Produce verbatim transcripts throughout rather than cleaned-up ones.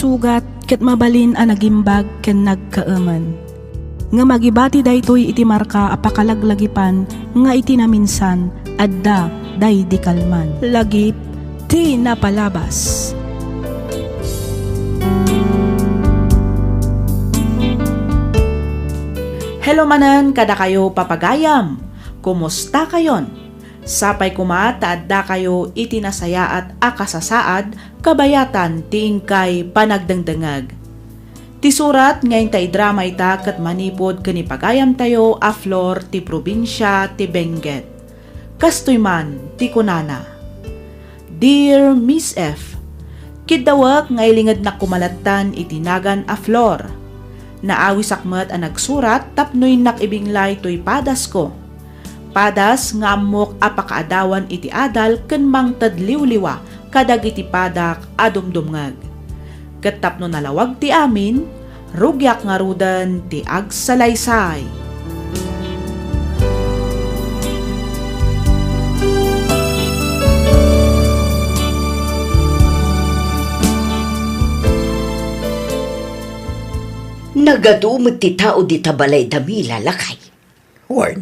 Sugat ket mabalin a nagimbag ken nagkaemen. Ngem agibati daytoy iti marka a pakalaglagipan nga iti naminsan, adda daydi kalman. Lagip ti napalabas. Hello manen kadakayo, papagayam. Kumusta kayon? Sapay koma ta addakayo iti nasayaat a kasasaad kabayatan ti inkay panagdengdengeg. Ti surat nga inta idrama ita ket manipud ken ni pagayamtayo a Flor ti probinsia ti Benguet. Kastoy man ti kunana, "Dear Miss F, kiddawek nga ilingednak koma lattan iti nagan a Flor. Naawisak met a nagsurat tapno innak ibinglay toy padasko. Padas nga ammok a pakaadawan iti adal ken mangted liwliwa kadagiti padak a dumdumngeg. Ket tapno nalawag ti amin, rugiak ngaruden ti agsalaysay." Nagadu met ti tao dita balay da Mila, lakay. Wen,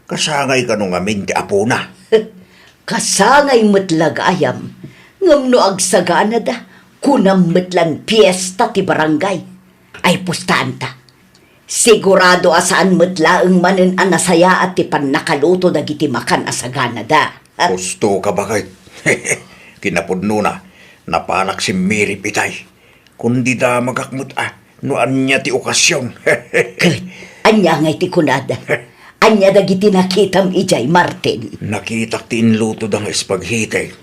kasangay kano ngamin ti apona? Kasangay met la gayam, ngem no agsaganada, kunam met lan piesta ti barangay. Ay, pustaanta. Sigurado a saan met laeng manen a nasayaat ti pannakaluto dagiti makan a saganada. Husto ka, baket. Kinapudnona, napanak simmirip itay. Kundi damagak met a no ania ti okasion. Ket ania ngay ti kunada? Ania dagiti nakitam idiay, Martin? Nakitak ti inlutoda nga espagheti.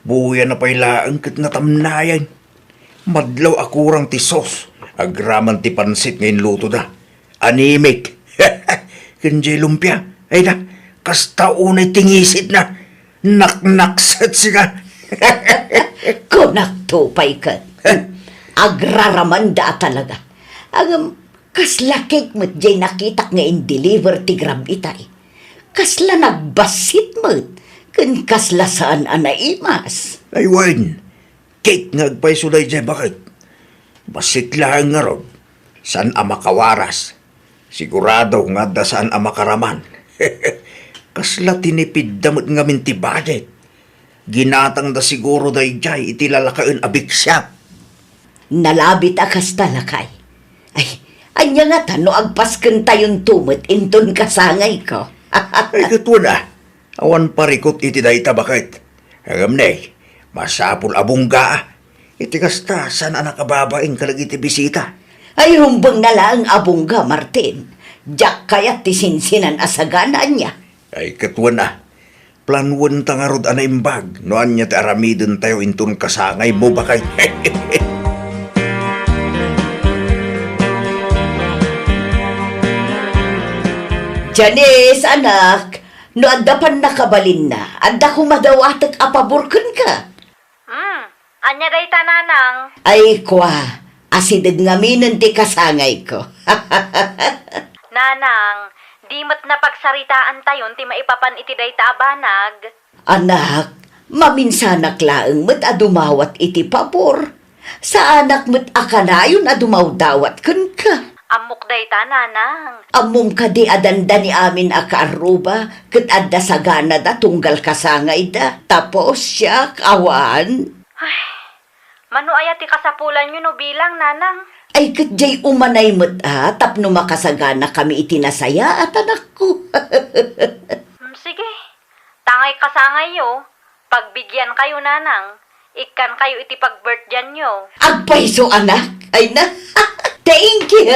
Buyana pay laeng ket natamnayan. Madlaw a kurang ti sos, agraman ti pansit nga inlutoda. Animik. Ken diay lumpia, ay na, kasta unay ti ngisitna. Naknakset sika. Kunakto pay ket. Agraramanda a talaga. Ngem, kasla cake met diay nakitak nga in-deliver ti Grab itay. Kasla nagbassit met, ken kasla saan a naimas. Ay wen, cake nga agpayso daydiay, baket. Bassit laeng ngarud, saan a makawaras. Sigurado nga adda saan a makaraman. Kasla tinipidda met ngamin ti budget. Ginatangda siguro daydiay iti lalakaen a bake shop. Nalabit a kasta, lakay. Ay, ania ngata no agpaskentayonto met inton kasangayko? Ay, ket wen a, awan parikut iti dayta, baket. Ngem ne, masapul a bunggaa. Iti kasta, saan a nakababain kadagiti bisita. Ay, rumbeng na laeng a bungga, Martin. Diak kayat ti sinsinan a sagana, ania? Ay, ket wen a. Planuenta ngarud a naimbag no ania ti aramidentayo inton kasangaymo, baket. Janice, anak, no adda pannakabalinna, adda koma dawatek a pabor kenka. Hmm, ania dayta, nanang? Ay, kua, asideg ngaminen ti kasangayko. Nanang, di met napagsaritaantayon ti maipapan iti dayta a banag? Anak, maminsanak laeng met a dumawat iti pabor. Saanak met a kanayon a dumawdawat kenka. Ammok dayta, nanang. Ammom kadi a dandani amin a kaarruba ket adda saganada tunggal kasangayda, tapos siak, awan? Ay, mano aya ti kasapulanyo no bilang, nanang? Ay, ket diay umanay met a tapno makasaganakami iti nasayaat, anakko. Hmm, sige. Tangay kasangayyo, pagbigiankayo, nanang, ikkankayo iti pag-birthdaynyo. Agpayso, anak. Ay na. Thank you.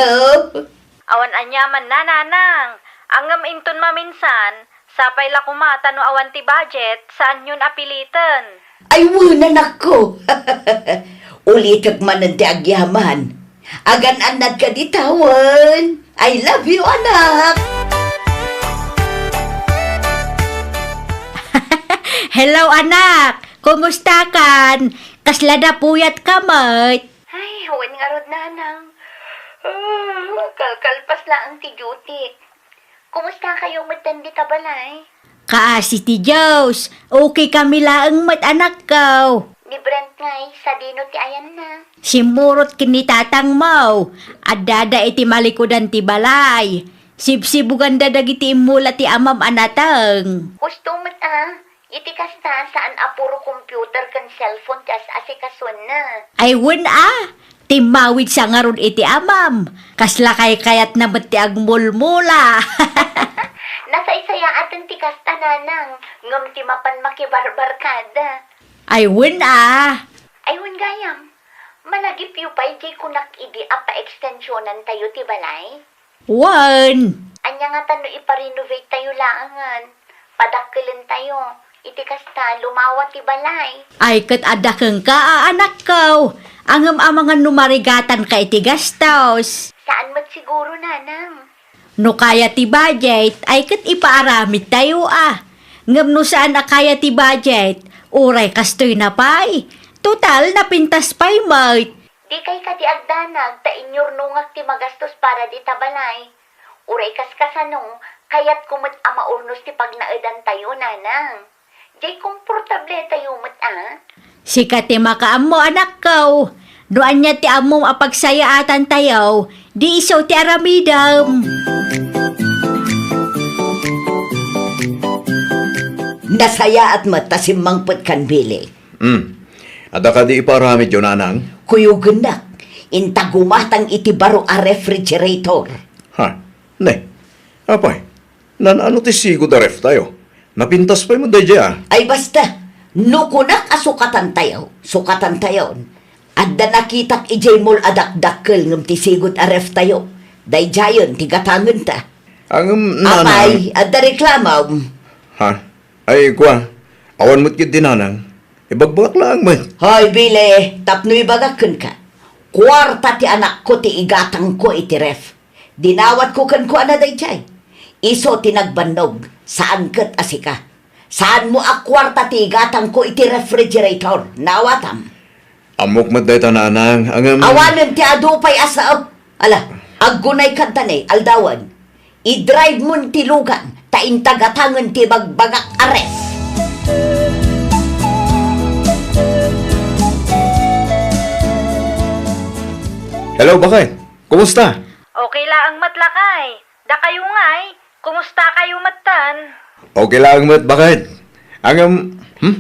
Awan aniaman, nanang. Ngem inton maminsan, sapay la koma ta no awan ti budget, saanyon a piliten. Ay, wen, anakko. Ulitek manen ti agyaman. Agan-annad kadi tawen. I love you, anak! Hello, anak! Kumusta kan? Kasla napuyat ka met? Ay, wen ngarud, nanang. Ah, kalkalpas laeng ti duty. Kumusta kayo met dita balay? Kaasi ti Dios, okay kami laeng met, anakko. Ni Brent ngay, sadino ti ayanna? Simmurot ken ni tatangmo. Addada iti malikudan ti balay. Sibsibuganda dagiti immula ti amam a nateng. Husto met a, iti kasta, saan a puro computer ken cellphone ti as-asikasuenna. Ay wen a, timmawidsa ngarud iti amam. Kasla kaykayatna met ti agmulmula. Nasaysayaaten ti kasta, nanang, ngem ti mapan makibarbarkada. Ay wen a. Ay wen gayam. Malagipyo pay diay kunak idi a paekstensionantayo ti balay? Wen. Ania ngata no ipa-renovate tayo laengen? Padakkelentayo. Iti kasta, lumawa ti balay. Ay ket adda kenka a anakko. Ngem amangan no marigatanka iti gastos. Saan met siguro, nanang. No kaya ti budget, ay ket ipaaramidtayo a. Ngem no saan a kaya ti budget, uray kastoy na pay. Total, napintas pay met. Dikay kadi agdanag ta inyurnongak ti magastos para dita balay. Uray kaskasano, kayatko met a maurnos ti pagnaedantayo, nanang. Diay komportabletayo met a. Sika ti makaammo, anakko. No ania ti ammom a pagsayaatantayo, di isu ti aramidem. Nasayaat met ta simmangpetkan, Billy. Hmm. Adda kadi ipaaramidyo, nanang? Kuyogennak, inta gumatang iti baro a refrigerator. Ha? Ne, apay, naan-ano ti sigud a ref tayo? Napintas pay met daydiay a. Ay basta, no kunak a sukatantayo, sukatantayon. Adda nakitak idiay mall a dakdakkel ngem ti sigud a ref tayo. Daydiayen ti gatangenta. Ngem, nanang. Apay, adda reklamom? Ha? Ay, kua, awan met ketdi, nanang. Ibagbagak laeng met. Hoy, Billy, tapno ibagak kenka. Kuarta ti anakko ti igatangko iti ref. Dinawatko kenkuana daydiay. Isu ti nagbannog, saan ket a sika. Saanmo a kuarta ti igatangko iti refrigerator. Naawatam. Ammok met dayta, nanang, ngem. Awanen ti adu pay a sao. Ala, aggunay kanta ne, aldawen. Idrive mon ti lugan, ta inta gatangen ti bagbagak a ref. Hello, baket. Kumusta? Okay laeng met, lakay. Dakayo ngay, kumustakayo metten? Okay laeng met, baket. Ngem, hmm?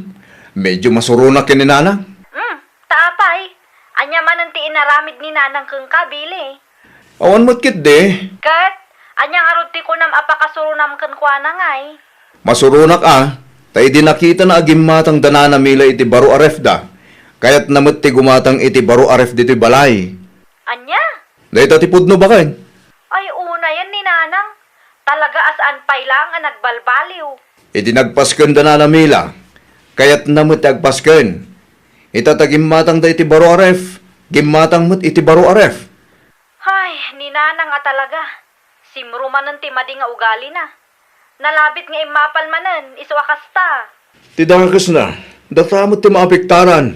Medyo masuronak ken ni nanang. Hmm, ta apay? Ania manen ti inaramid ni nanang kenka, Billy? Awan met ketdi. Ket, ania ngarud ti kunam a pakasuronam kenkuana ngay? Masuronak a, ta idi nakitana a gimmatang da Nana Mila iti baro a refda, kayatna met ti gumatang iti baro a ref ditoy balay. Ania? Dayta ti pudno, baket. Ay, unayen ni nanang. Talaga a saan pay laeng a nagbalbaliw. Idi nagpasken da Nana Mila, kayatna met ti agpasken. Ita ta gimmatangda iti baro a ref, gimmatang met iti baro a ref. Hay, ni nanang a talaga. Simro manen ti madi nga ugalina. Nalabit nga immapal manen, isu a kasta. Ti dakesna, data met ti maapektaran.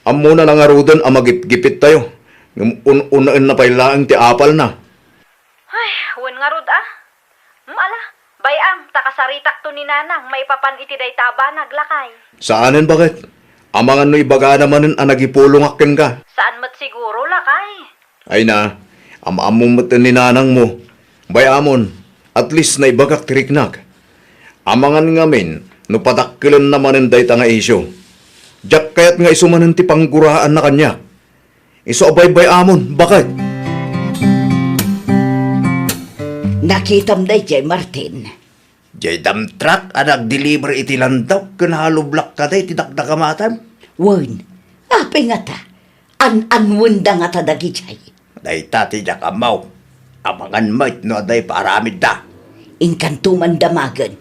Ammona na ngaruden a magipgipittayo, ngem un-unaenna pay laeng ti apalna. Ay, wen ngarud a. Hmm, ala, bay-am, ta kasaritakto ni nanang maipapan iti dayta a banag, lakay. Saanen, baket? Amangan no ibagana manen a nagipulongak kenka. Saan met siguro, lakay? Ay na, am-ammom met ni nanangmo. Bay-amon, at least naibagak ti riknak. Amangan ngamin no padakkelenna manen dayta nga isyu. Diak kayat nga isu manen ti pangguraanna kaniak. Isu a baybay-amon, baket. Nakitam daydiay, Martin? Diay dump truck a nagdeliver iti landok ken hollow block kadi ti dakdakamatem? Wen, apay ngata? An-anwenda ngata dagidiay? Dayta ti diak ammo. Amangan met no adda ipaaramidda. Inkanto man damagen.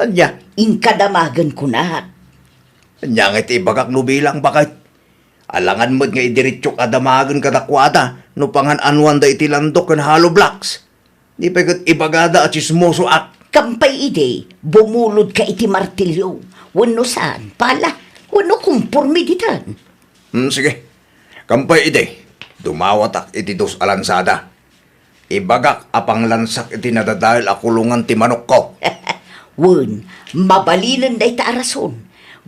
Ania? Inka damagen kunak. Ania ngay ti ibagak no bilang, baket? Alangan met nga idiretsok a damagen kadakuada no pangan-anwanda iti landok ken hollow blocks. Di pay ket ibagada a tsismosoak. Kampay idi, bumulodka iti martilyo. Wenno saan, pala, wenno komporme ditan. Hmm, sige. Kampay idi, dumawatak iti dos a lansada. Ibagak a panglansak iti nadadael a kulongan ti manokko. Wen, mabalinen dayta a rason.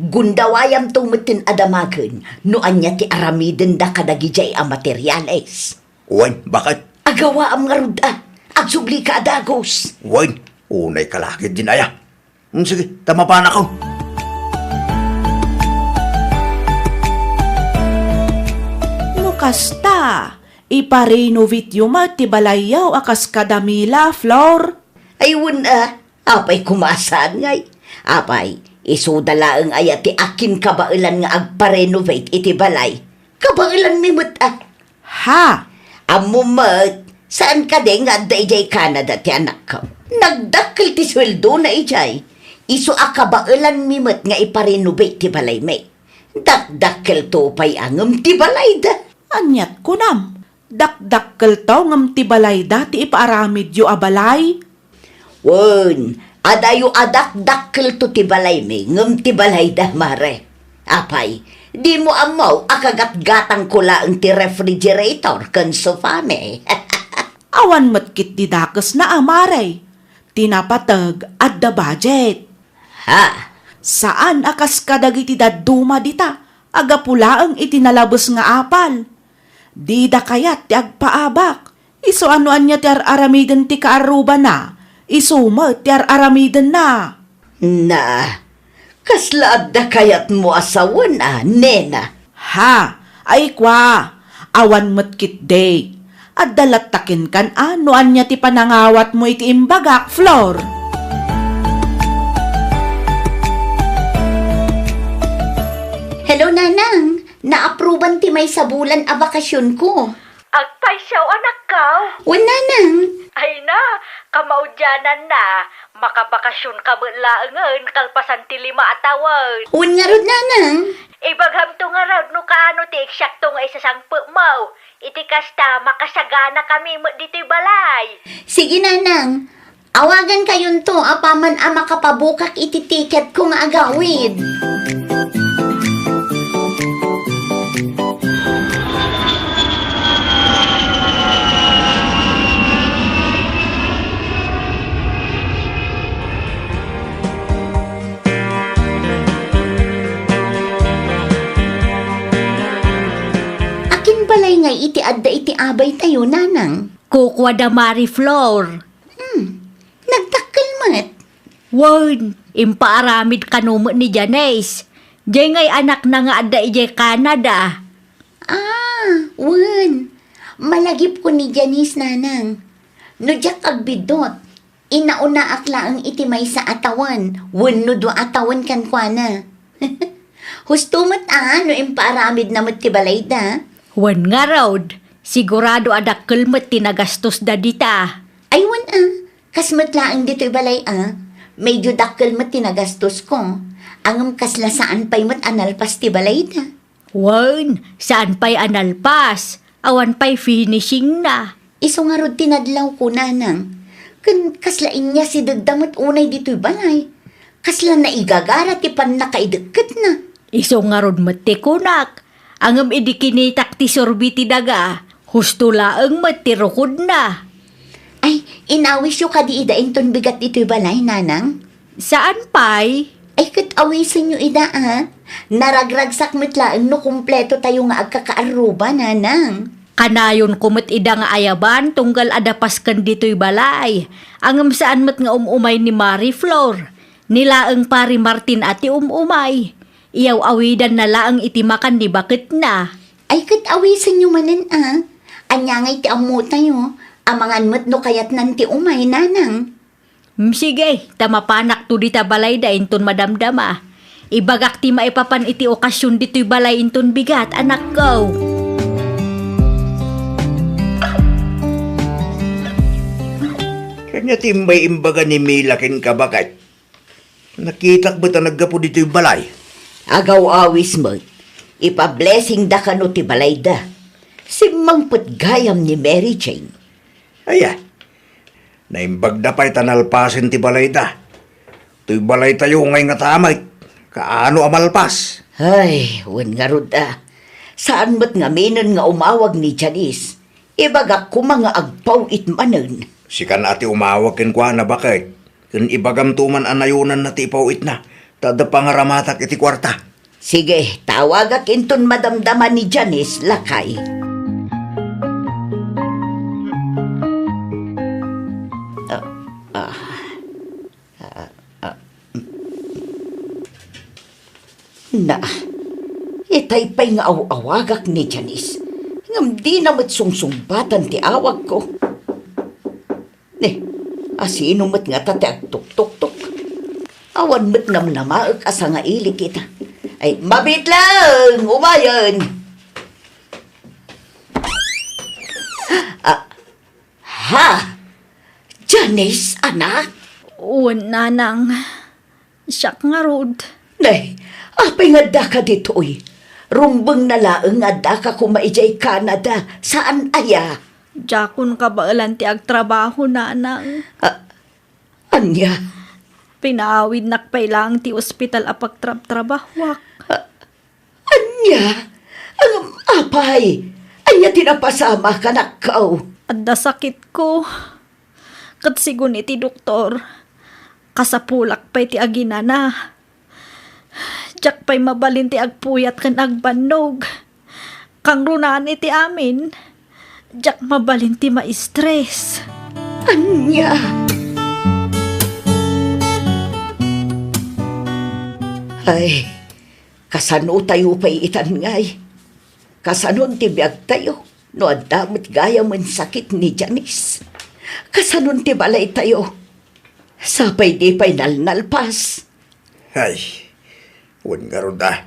Gundawayamto metten a damagen no ania ti aramidenda kadagijay a materiales. Wen, baket? Agawaam ngarud a. Agsublika a dagus. Wen, unay ka la ketdin aya. Hmm, sige, ta mapanakon. No kasta, ipa-renovate yo met ti balayyo a kas kada Mila, Flor? Ay, wen a, apay koma a saan ngay? Apay, isuda laeng aya ti akinkabaelan nga agpa-renovate iti balay. Kabaelanmi met a. Ha? Ammom met, saan kadi nga adda idiay Canada ti anakko? Nagdakkel ti sueldona idiay. Isu a kabaelanmi met nga ipa-renovate ti balaymi. Dakdakkelto pay a ngem ti balayda. Aniat kunam? Dakdakkelto ngem ti balayda ti ipaaramidyo a balay? Wen, adayo a dakdakkelto ti balaymi, ngem ti balayda, mare. Apay, dimo ammo a kagatgatangko laeng ti refrigerator ken sofami. Awan met ketdi dakesna a, mare. Ti napateg, adda budget. Ha? Saan a kas kadagiti dadduma dita, a gapu laeng iti nalabes nga apal. Dida kayat ti agpaabak. Isu a no ania ti ar-aramiden ti kaarrubana, isu met ti ar-aramidenna. Na, kasla adda kayatmo a sawen a, nena? Ha, ay kua, awan met ketdi. Adda latta kenkan a no ania ti panangawatmo iti imbagak, Flor. Hello, Nanang. Naapruban ti maysa bulan a bakasionko. Agpaysiaw, anakko? Wen, Nanang. Ay na, kamaudiananna, makabakasionka met laengen kalpasan ti lima a tawen. Wen ngarud, Nanang. Ibagamto ngarud no kaano ti eksakto nga isasangpetmo. Iti kasta, makasaganakami met ditoy balay. Sige, Nanang. Awagankayonto apaman a makapabukak iti tiketko nga agawid. Akin balay ngay iti adda iti abaytayo, Nanang? Kukua da Marie Flor. Hmm, nagdakkel met. Wen, impaaramid kano met ni Janice. Diay ngay anakna nga adda idiay Canada. Ah, wen. Malagipko ni Janice, Nanang. No diak agbiddut, inaunaak laeng iti maysa a tawen wenno dua a tawen kenkuana. Husto met a no impaaramidna met ti balayda. Wen ngarud, sigurado a dakkel met ti nagastosda dita. Ay, wen a, kas met laeng ditoy balay a, medyo dakkel met ti nagastosko. Ngem kasla saan pay met a nalpas ti balayda. Wen, saan pay a nalpas, awan pay finishingna. Isu ngarud ti nadlawko, Nanang. Ken kasla inyasidegda met unay ditoy balay. Kasla naigagara ti pannakaiddekketna. Isu ngarud met ti kunak. Ngem idi kinitak ti surbi ti daga, husto laeng met ti rukodna. Ay, inawisyo kadi ida inton bigat ditoy balay, Nanang? Saan pay? Ay, ket awisenyo ida, a. Naragragsak met laeng no kumpleto tayo nga agkakaarruba, Nanang. Kanayonko met ida nga ayaban tunggal adda pasken ditoy balay. Ngem saan met nga um-umay ni Marie Flor. Ni laeng Pari Martin a ti um-umay. Iyaw-awidanna laeng iti makan ni baketna. Ay, ket awisenyo manen, a. Ania ngay ti ammotayo? Amangan met no kayatnan ti umay, Nanang. Mm, sige, ta mapanakto dita balayda inton madamdama. Ibagak ti maipapan iti okasion ditoy balay inton bigat, anakko. Ania ti imbay imbaga ni Mila kenka, baket? Nakitak met a naggapu ditoy balay. Agaw-awis met. Ipa-blessingda kano ti balayda. Simmangpet gayam ni Mary Jane. Aya, naimbagda pay ta nalpasen ti balayda. Toy balaytayo ngay ngata met, kaano a malpas? Ay, wen ngarud a. Saan met ngaminen nga umawag ni Janice. Ibagak koma nga agpaw-it manen. Sikan a ti umawag kenkuana, baket, ken ibagamto man a nayonanna ti ipaw-itna. Ta adda pangaramatak iti kuarta. Sige, tawagak inton madamdama ni Janice, lakay. Ah, ah, ah, ah. Na, itay pay nga aw-awagak ni Janice, ngem dina met sungsungbatan ti awagko. Ne, asino met ngata ti agtuktoktok? Awan met namnamaek a sangaili kita. Ay, mabiit laeng, umayen! Ah, ha? Janice, anak? Wen, nanang. Siak ngarud. Nay, apay nga addaka ditoy? Rumbeng na laeng nga addaka koma idiay Canada. Saan aya? Diakon kabaelan ti agtrabaho, nanang. Ah, ania? Pinaawidnak pay laeng ti ospital a pagtrabtrabahoak. Ah, ania? Ngem apay? Ania ti napasamak, anakko? Adda sakitko. Ket sigun iti doktor, kasapulak pay ti aginana. Diak pay mabalin ti agpuyat ken agbannog. Kangrunaan iti amin, diak mabalin ti ma-stress. Ania? Ay, kasano tayo pay itan ngay? Kasanon ti biagtayo no adda met gayamen sakit ni Janice? Kasanon ti balaytayo? Sapay di pay nalnalpas. Ay, wen ngarud a,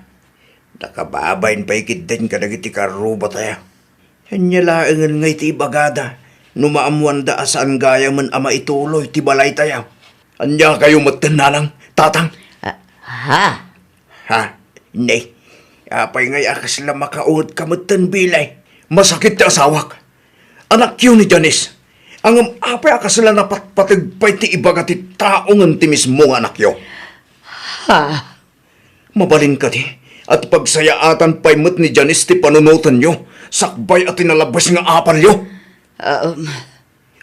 nakababain pay ketdin kadagiti karrubatayo. Ania laengen nga iti ibagada no maammoanda a saan gayamen a maituloy ti balaytayo? Ania kayo metten, nanang, tatang? Ah, ha? Ha? Ne, apay ngay a kasla makaunget ka metten, Bilay? Masakit ti asawak. Anakyo ni Janice. Ngem apay a kasla napatpateg pay ti ibaga ti tao ngem ti mismo nga anakyo? Ha? Mabalin kadi a ti pagsayaatan pay met ni Janice ti panunotenyo sakbay a ti nalabes nga apalyo? Um.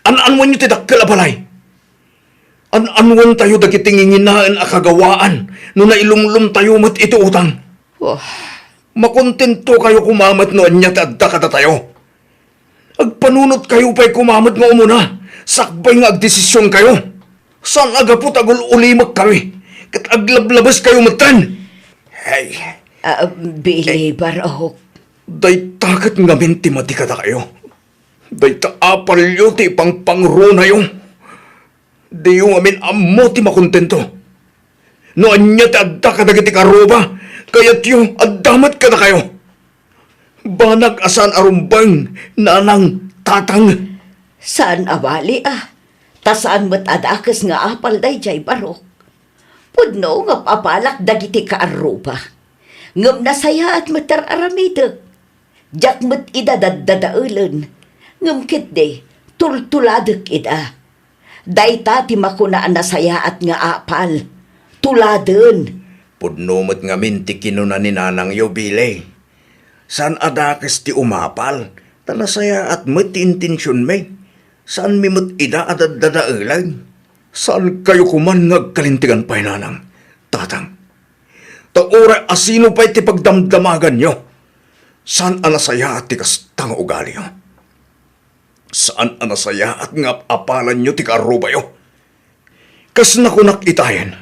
An-annuenyo ti dakkel a balay. An-annuentayo dagiti nginginaen a kagawaan no nailumlomtayo met iti utang. Wah. Makontentokayo koma met no ania ti adda kadatayo. Agpanunotkayo pay koma met nga umuna, sakbay nga agdesisionkayo. Saan a gapu ta agul-ulimekkami ket aglablabeskayo metten. Hey. Ah, Billy, eh, Barok. Dayta ket ngamin ti madi kadakayo. Dayta apalyo ti ipangpangrunayo. Diyo ngamin ammo ti makontento. No ania ti adda kadagiti karuba, kayatyo adda met kadakayo. Banag a saan a rumbeng, nanang, tatang. Saan a bali a, ta saan met a dakes nga apal daydiay, Barok. Pudno nga apalak dagiti kaarruba. Ngem nasayaat met ti ar-aramidek. Diak met ida daddadaelen. Ngem ketdi, tultuladek ida. Dayta ti makuna a nasayaat nga apal. Tuladen. Pudno met ngamin ti kinuna ni nanangyo, Billy. Saan a dakes ti umapal, ta nasayaat met ti intensionmi. Saanmi met ida a daddadaelen. Saankayo koman nga agkalintegan pay, nanang, tatang. Ta uray asino pay ti pagdamdamaganyo, saan a nasayaat ti kasta nga ugalio. Saan a nasayaat nga ap-apalanyo ti kaarrubayo. Kas nakunak itayen,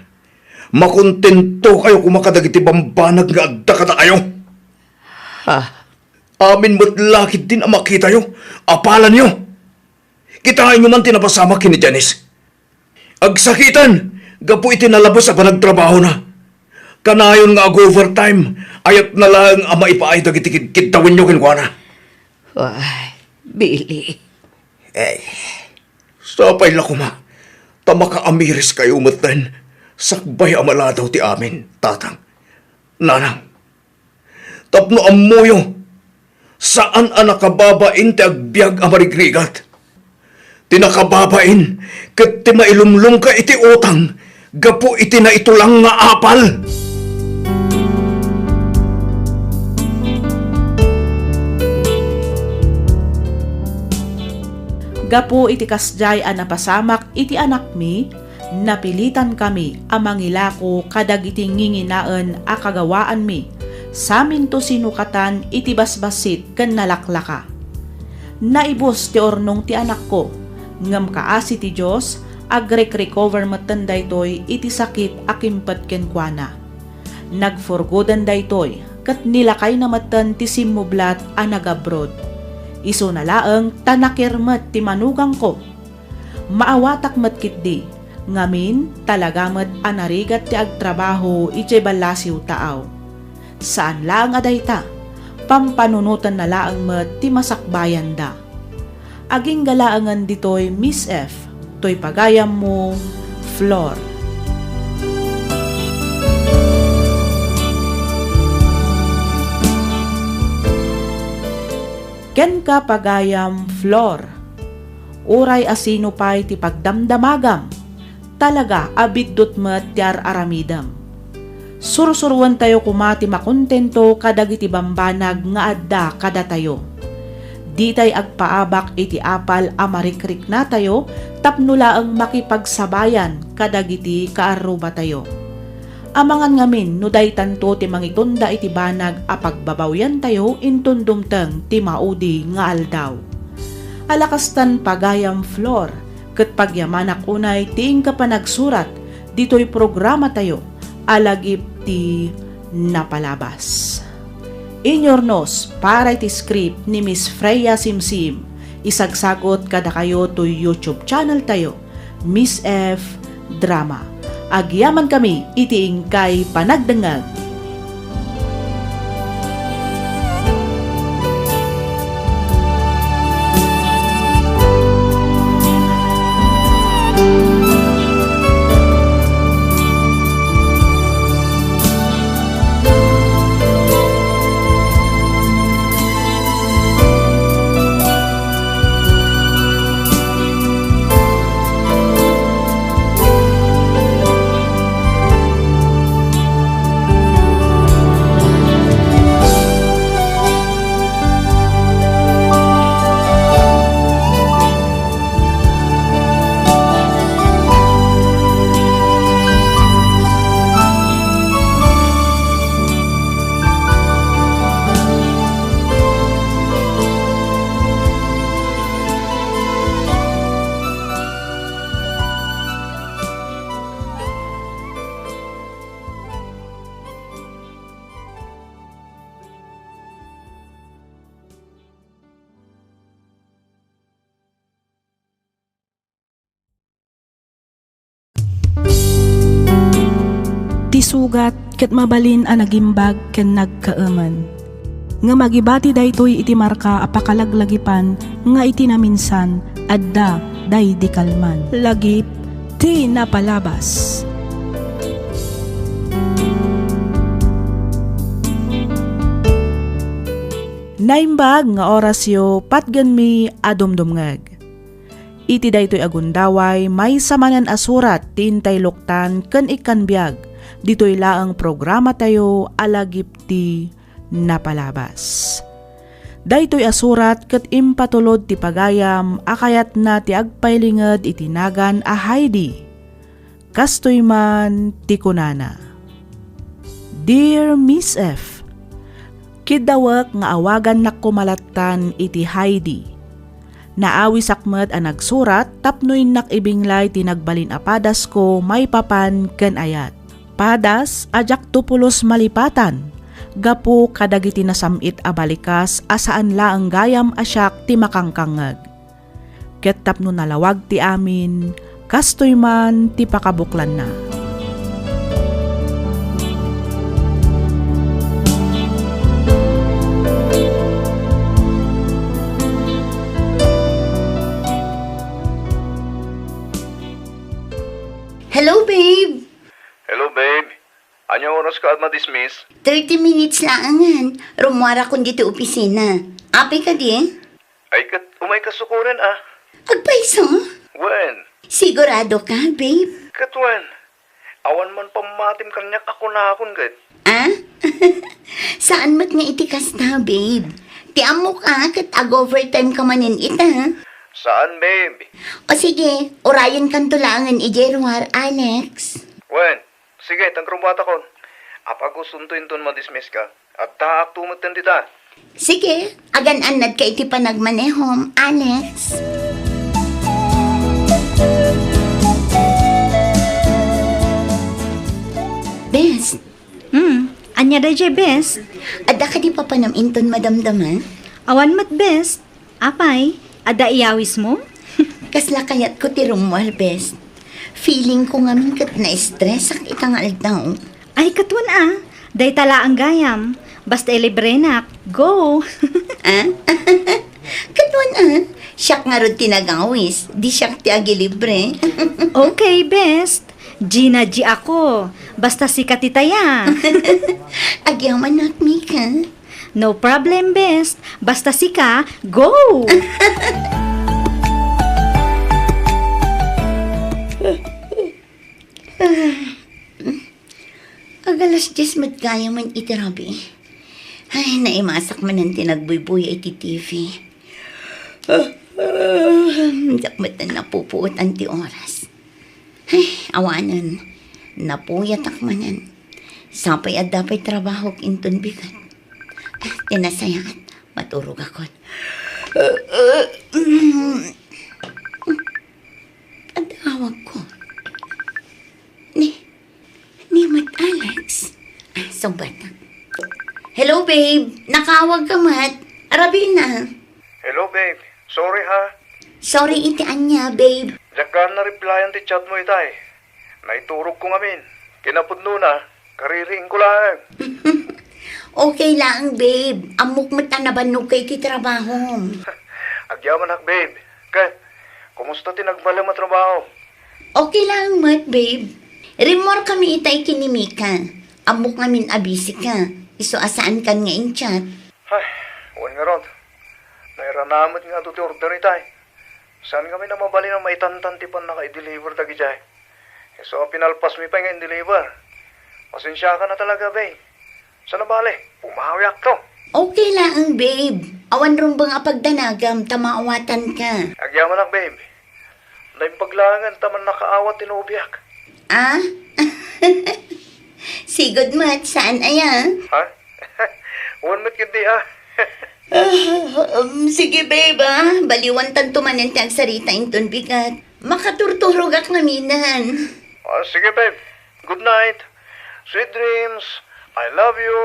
makontentokayo koma kadagiti bambanag nga adda kadakayo. Ha? Amin met la ketdin a makitayo, apalanyo. Kitaenyo man ti napasamak ken ni Janice. Agsakiten gapu iti nalabes a panagtrabahona. Kanayon nga ag-overtime, ayatna laeng a maipaay dagiti kidkiddawenyo kenkuana. Ay, Billy. Eh, sapay la koma ta makaamiriskayo metten sakbay a maladaw ti amin, tatang, nanang. Tapno ammoyo, saan a nakababain ti agbiag a marigrigat. Ti nakababain ket ti mailumlomka iti utang gapu iti naitulang nga apal. Gapu iti kasdiay a napasamak iti anakmi, Napilitankami a mangilako kadagiti nginginaen a kagawaanmi, saminto sinukatan iti basbassit ken nalaklaka. Naibus ti urnong ti anakko, ngem kaasi ti Dios, agrek-recover metten daytoy iti sakit a kimpet kenkuana. Nagfurgoden daytoy, ket nilakayna metten ti simmublat a nag-abroad. Isuna laeng ta nakirmet ti manugangko. Maawatak met ketdi, ngamin, talaga met a narigat ti agtrabaho idiay ballasiw taaw. Saan laeng a dayta, pampanunotenna laeng met ti masakbayanda. Agingga laengen ditoy, Miss F, toy pagayammo, Flor. Kenka, pagayam Flor, uray a sino pay ti pagdamdamagam, talaga a biddut met ti ar-aramidem. Sursuruentayo koma ti makontento kadagiti bambanag nga adda kadatayo. Ditay agpaabak iti apal a marikriknatayo tapno laeng makipagsabayan kadagiti kaarrubatayo. Amangan ngamin no daytanto ti mangitunda iti banag a pagbabawyantayo inton dumteng ti maudi nga aldaw. Alakastan, pagayam Flor, ket pagyamanak unay ti inka panagsurat ditoy programatayo a lagip ti napalabas. Inyurnos para iti script ni Miss Freya Simsim, isagsagut kadakayo toy YouTube channel tayo, Miss F Drama. Agyamankami iti inkay panagdengngeg. Ti sugat ket mabalin a nagimbag ken nagkaemen. Ngem agibati daytoy iti marka a pakalaglagipan nga iti naminsan adda daydi kalman. Lagip ti napalabas. Naimbag nga orasyo, patgenmi a dumdumngeg. Iti daytoy a gundaway, maysa manen a surat ti intay luktan ken ikkan biag ditoy laeng programatayo a Lagip ti Napalabas. Daytoy a surat ket impatulod ti pagayam a kayatna ti agpailinged iti nagan a Heidi. Kastoy man ti kunana, "Dear Miss F, kiddawek nga awagannak koma lattan iti Heidi. Naawisak met a nagsurat tapno innak ibinglay ti nagbalin a padasko maipapan ken ayat. Padas a diakto pulos malipatan gapu kadagiti nasam-it a balikas a saan laeng gayam a siak ti makangkangngeg. Ket tapno nalawag ti amin, kastoy man ti pakabuklanna." Hello, babe! Hello, babe. Ania oras ka a ma-dismiss? Thirty minutes laengen. Rummuarakon ditoy opisina. Apay kadi? Ay, ket umay ka sukoren, a. Agpayso? Wen. Sigurado ka, babe? Ket wen. Awan man pammatim kaniak a kunakon ket. Ah? Saan met nga iti kasta, babe? Ti ammok a ket ag-overtime ka manen ita. Saan, babe? O sige, urayenkanto laengen idiay ruar, Alex. Wen, sige, ta agrumatakon. Apay a gustonto inton madismiss ka? Addaakto metten dita. Sige, agan-annadka iti panagmanehom, Alex. Bes. Hmm, ania daydiay, Bes? Adda kadi papanam inton madamdama? Awan met, Bes. Apay, adda iyawismo? Kasla kayatko ti rummuar, Bes. Feelingko ngamin ket na-stressak ita nga aldaw. Ay, ket wen a, dayta laeng gayam. Basta ilibrenak, go! Ah? Ket wen a, siak ngarud ti nagawis, di siak ti agilibre. Okay, Bes. Gina G ako. Basta sika ti taya. Agyamanak, Mika. No problem, Bes. Basta sika, go! Ag-alas dies met gayam iti rabii. Ay, naimasak manen ti nagbuybuya iti T V. Diak met napupuotan ti oras. Ay, awanen, napuyatak manen. Sapay adda pay trabahok inton bigat. Ah, ti nasayaat, maturogakon. Adda awagko. Ni, ni met Alex. Ah, sungbatak. Hello, babe. Nakaawagka met. Arabina. Hello, babe. Sorry, ha. Sorry iti ania, babe? Diak gayam na-replyan ti chat mo itay. Naiturogko ngamin. Kinapudnona, kaririingko laeng. Okay laeng, babe. Ammok met a nabannogka iti trabahom. Agyamanak, babe. Ket, kumusta ti nagbalem a trabaho? Okay laeng met, babe. Rimmuarkami itay ken ni Mika. Ammok ngamin a busy ka. Isu a saankan nga in-chat. Ay, wen ngarud. Nairana met nga adu ti order itay. Saan ngamin a mabalin a maitantan ti pannaka-i-deliver dagidiay. Isu a pinalpasmi pay nga in-deliver. Pasensiakan a talaga, babe. Saan a bale, pumawiakto. Okay laeng, babe. Awan rumbeng a pagdanagam ta maawatanka. Agyamanak, babe. Naimbag laengen ta mannakaawat ti nobiak. Ah? Sigud met, saan aya? Ha? Wen met ketdi, ah. Ah, um, sige, babe, ah. Baliwantanto manen ti agsarita inton bigat. Makaturturogak ngaminen. Ah, sige, babe. Good night. Sweet dreams. I love you.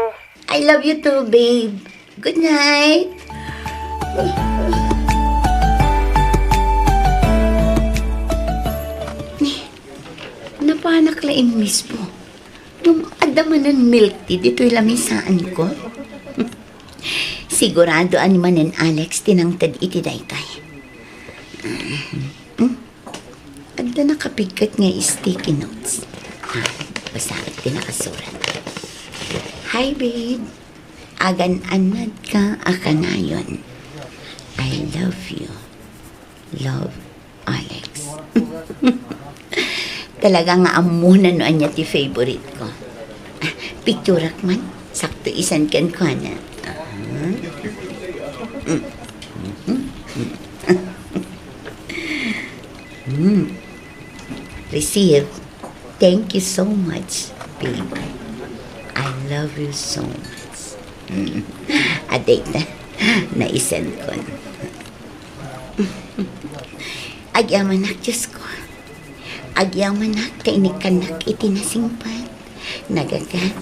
I love you too, babe. Good night. Napanak la immismo. Ngem adda manen milk tea ditoy lamisaanko. Sigurado a ni manen Alex ti nangted iti daytoy. Hmm? Adda nakapigket nga sticky notes. Ah, basaek ti nakasurat. Hi, babe. Agan-annadka a kanayon. I love you. Love, Alex. Talaga nga ammona no ania ti favorite ko. Ah, picturak man. Sakto isan kenkuana. Ah. Mm. Mm. Mm. Receive. Thank you so much, baby. I love you so much. Mm. Adayta, naisankon. Agyamanak, Diosko. Agyamanak ta inikkannak iti nasingpet, nagagat,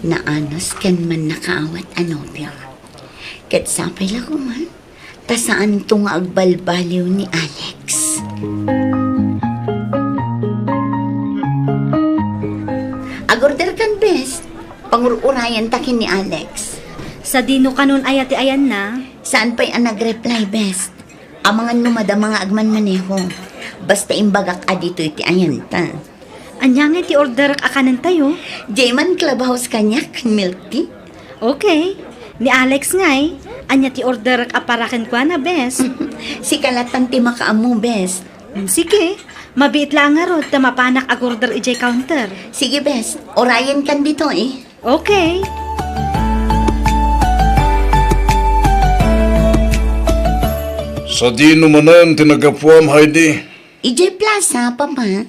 naanus ken mannakaawat a nobio. Ket sapay la koma, ta saanto nga agbalbaliw ni Alex. Agorder kan, bes. Pangur-urayanta ken ni Alex. Sadino kanon aya ti ayanna? Saan pay a nag-reply, bes. Amangan no madama nga agmanmaneho. Basta imbagak a ditoy ti ayanta. Ania ngay ti orderek a kanentayo? Diay man clubhouse kaniak, milk tea. Okay. Ni Alex ngay, ania ti orderek a para kenkuana, bes? Sika lattan ti makaammo, bes. Hmm, sige. Mabiit la ngarud ta mapanak agorder idiay counter. Sige, bes. Urayenkan ditoy. Okay. Sadino manen ti naggapuam, Heidi? Idiay plaza, Papa.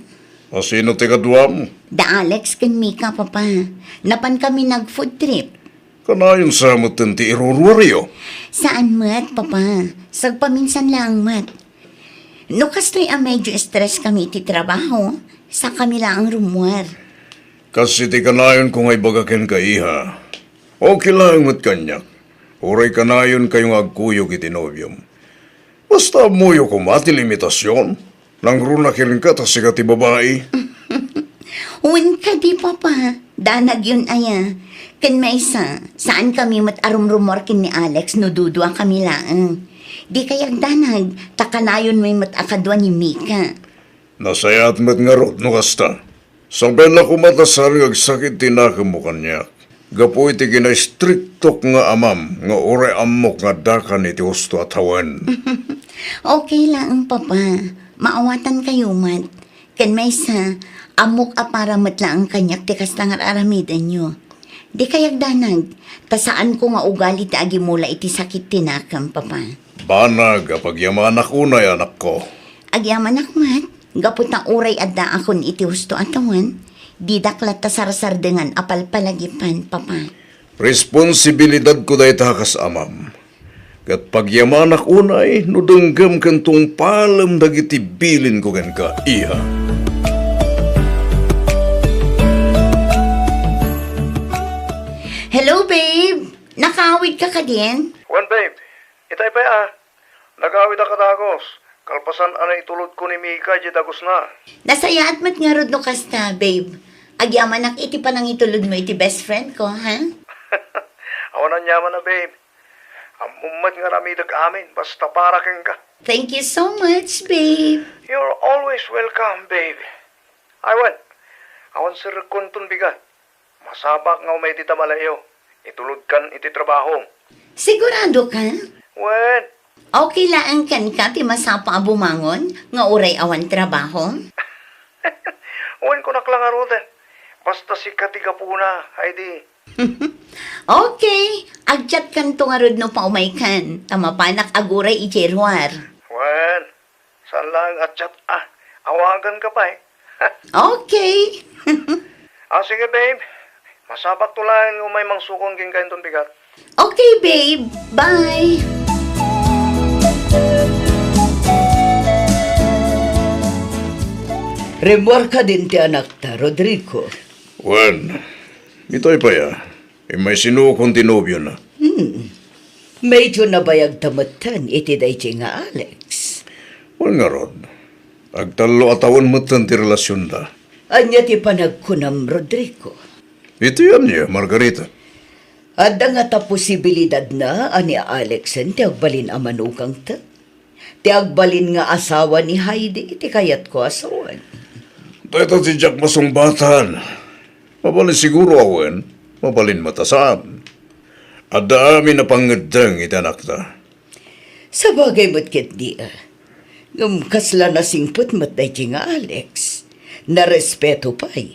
A sino ti kaduam? Da Alex ken Mika, Papa. Napan kami nag-food trip. Kanayon sa metten ti iruruaryo? Saan met, Papa. Sagpaminsan laeng met. No kastoy a medyo stress kami iti trabaho, sa kami laeng rummuar. Kas iti kanayonko nga ibaga kenka, iha. Okay laeng met kaniak. Uray kanayonkayo nga agkuyog iti nobiom. Basta ammoyo koma ti limitasion. Nangruna kenka ta sika ti babai. Wen kadi, Papa. Danagyon aya. Ken maysa, saan kami met a rumrummuar ken ni Alex no dudua kami laeng. Di kayat danag, ta kanayonmi met a kadua ni Mika. Nasayaat met ngarud no kasta. Sabella koma ta saan nga agsakit ti nakemmo kaniak. Gapu iti kinaistriktok nga amam nga uray ammok nga addakan iti husto a tawen. Okay laeng, Papa. Maawatankayo met. Ken maysa, ammok a para met laeng kaniak ti kasta nga ar-aramidenyo. Di kayat danag, ta saanko nga ugali ti agimula iti sakit ti nakem, Papa. Banag a pagyamanak unay, anakko. Agyamanak met, gapu ta uray addaakon iti husto a tawen, didak latta sarsardengan a palpalagipan, Papa. Responsibilidadko dayta kas amam. Ket pagyamanak unay no denggem ken tungpalem dagiti bilinko kenka, iha. Hello, babe. Nakaawid ka kadin? Wen, babe. Itay pay a. Nagawid a kadagus. Kalpasan a naitulodko ni Mika idiay dagusna. Nasayaat met ngarud no kasta, babe. Agyamanak iti panangitulodmo iti best friend ko, ha? Awan aniaman a, babe. Ammom met nga aramidek amin, basta para kenka. Thank you so much, babe. You're always welcome, babe. Ay, wen, awan serrekkonton bigat. Masapulak nga umay ti tamalayo. Itulodkan iti trabahom. Sigurado ka? Wen. Okay laeng kenka ti masapul a bumangon nga uray awan trabaho? Wen, kunak la ngaruden. Basta sika ti gapuna, Heidi. Okay, agchatkanto ngarud no paumaykan, ta mapanak aguray idiay ruar. Wen, saan laeng a chat a, awaganka pay. Okay. Ah, sige, babe. Masapulakto laeng nga umay mangsukon kenka inton bigat. Okay, babe. Bye. Rimmuar kadin ti anakta, Rodrigo. Wen, itay pay a. Immay sinukon ti nobiona. Hmm. Medyo nabayagta metten iti daydiay nga Alex. Wen ngarud, agtallo a tawen metten ti relasionda. Ania ti panagkunam, Rodrigo? Iti ania, Margarita? Adda ngata posibilidadna a ni Alexen ti agbalin a manugangta? Ti agbalin nga asawa ni Heidi ti kayatko a sawen. Dayta ti diak masungbatan. Mabalin siguro a wen, mabalin met a saan. Adda amin a pangngeddeng iti anakta. Sabagay met ketdi a. Ngem kasla nasingpet met daydi nga Alex. Narespeto pay.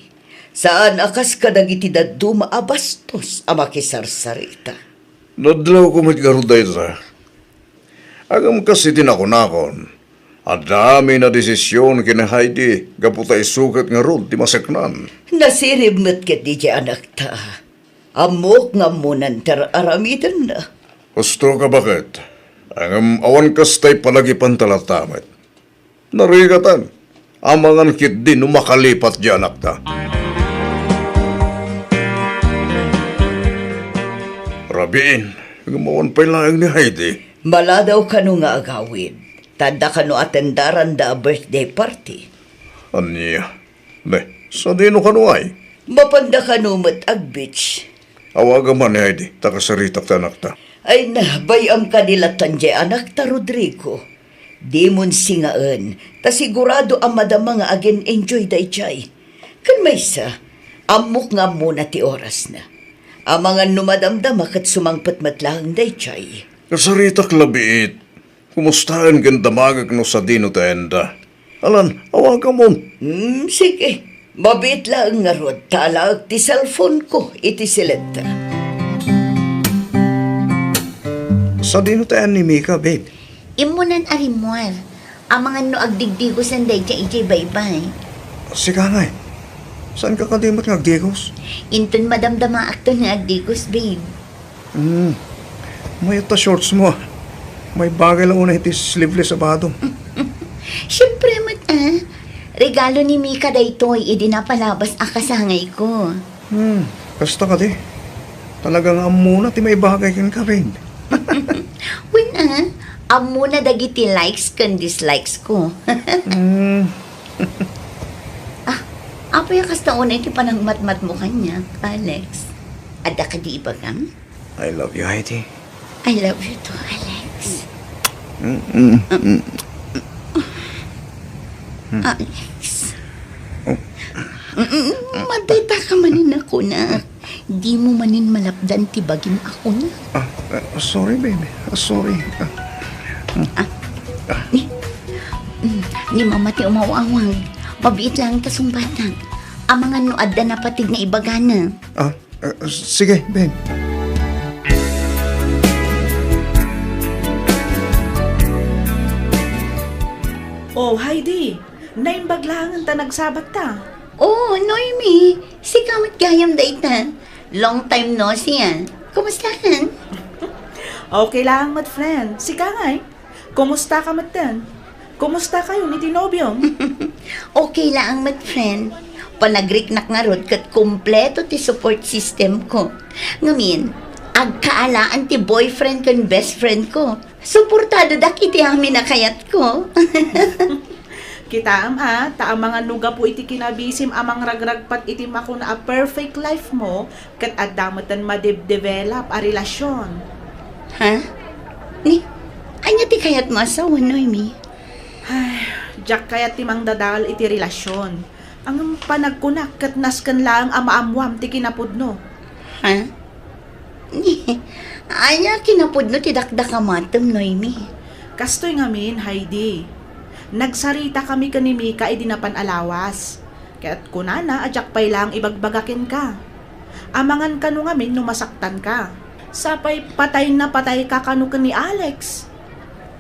Saan a kas kadagiti dadduma a bastos a makisarsarita. Nadlawko met ngarud dayta. Ngem kas iti nakunakon, adda amin a desision ken ni Heidi gapu ta isu ket ngarud ti maseknan. Nasirib met ketdi ti anakta. Ammok nga ammonan ti ar-aramidenna. Husto ka, baket. Ngem awan kasta a palagipanta latta met. Narigatan. Amangan ketdi no makalipat ti anakta. Rabiin, ngem awan pay laeng ni Heidi. Maladaw kano nga agawid. Ta adda kano atendaranda a birthday party. Ania? Ne, sadino kano ay? Mapanda kano met ag-beach. Awagam man ni Heidi, ta kasaritak ti anakta. Ay na, bay-am kadi lattan diay anakta, Rodrigo. Dimon singaen, ta sigurado a madama nga agin-enjoy daydiay. Ken maysa, ammok nga ammona ti orasna. Amangan no madamdama ket sumangpet met laeng daydiay. Kasaritak la biit. Kumustaen ken damagek no sadino ti ayanda. Alan, awagamon. Hmm, sige. Mabiit laeng ngarud ta alaek ti cellphone ko iti siletta. Sadino ti ayan ni Mika, babe? Immunan a rimmuar. Amangan no agdigdigosan dayta idiay baybay. Sika ngay. Saan ka kadi met nga agdigos? Inton madamdamaakto nga agdigos, babe. Hmm. Mayat ta shorts mo, ah. Maibagay la unay iti sleeveless a bado. Siyempre met, ah. Regalo ni Mika daytoy idi napalabas a kasangayko. Hmm. Kasta kadi. Talaga nga ammona ti maibagay kenka, babe. Wen, ah. Ammona dagiti likes ken dislikes ko. Hmm. Ah, apay a kasta unay ti panangmatmatmo kaniak, Alex? Adda kadi ibagam? I love you, Heidi. I love you too, Alex. Mm, mm, mm. Alex. Oh. Mm, madayta ka manen a kunak. Dimo manen malapdan ti bagim a kunak. Ah, ah, sorry, baby. Ah, sorry. Ah. Ah. Ni, mm, ni Mama ti umawawag. Mabiit laeng ta sungbatak. Amangan no adda napateg nga ibagana. Ah, ah, sige, babe. Oh, Heidi, naimbag laengen ta nagsabatta. Oh, Noemi, sika met gayam dayta. Long time no see, ah. Kumusta ka? Okay laeng met, friend. Sika ngay? Kumusta ka metten? Kumusta kayo ni ti nobiom? Okay laeng met, friend. Panagriknak ngarud ket kompleto ti support system ko. Ngamin, agkaalaan ti boyfriend ken best friend ko. Suportadodak iti amin a kayatko. Kitaem a, ta amangan no gapu iti kinabisim a mangragragpat iti makuna a perfect life mo, ket adda metten madebdevelop a relasyon. Ha? Ni, ania ti kayatmo a sawen, Noemi? Ay, diak kayat ti mangdadael iti relasyon. Ngem panagkunak ket nasken laeng a maammuam ti kinapudno. Ha? Ania kinapudno ti dakdakamatem, Noemi? Kastoy ngamin, Heidi. Nagsarita kami ken ni Mika idi napan a lawas. Ket kunana a diak pay laeng ibagbaga kenka. Amangan kano ngamin no masaktan ka. Sapay patay na patay ka kano ken ni Alex.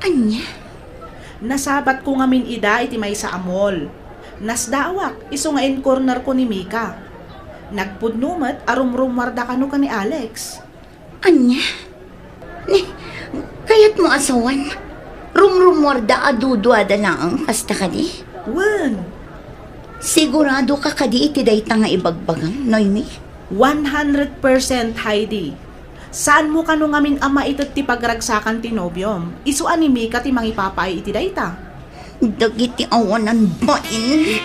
Ania? Nasabatko ngamin ida iti maysa a mall. Nasdaawak, isu nga in-corner ko ni Mika. Nagpudno met a rumrummuarda kano ken ni Alex. Ania? Ni, kayatmo a sawen? Rumrummuarda a duduada laeng, kasta kadi? Wen. Sigurado ka kadi iti dayta nga ibagbagam, Noemi? One hundred percent, Heidi. Saanmo kano ngamin a maited ti pagragsakan ti nobiom? Isu a ni Mika ti mangipapaay iti dayta. Dagiti awanan bain.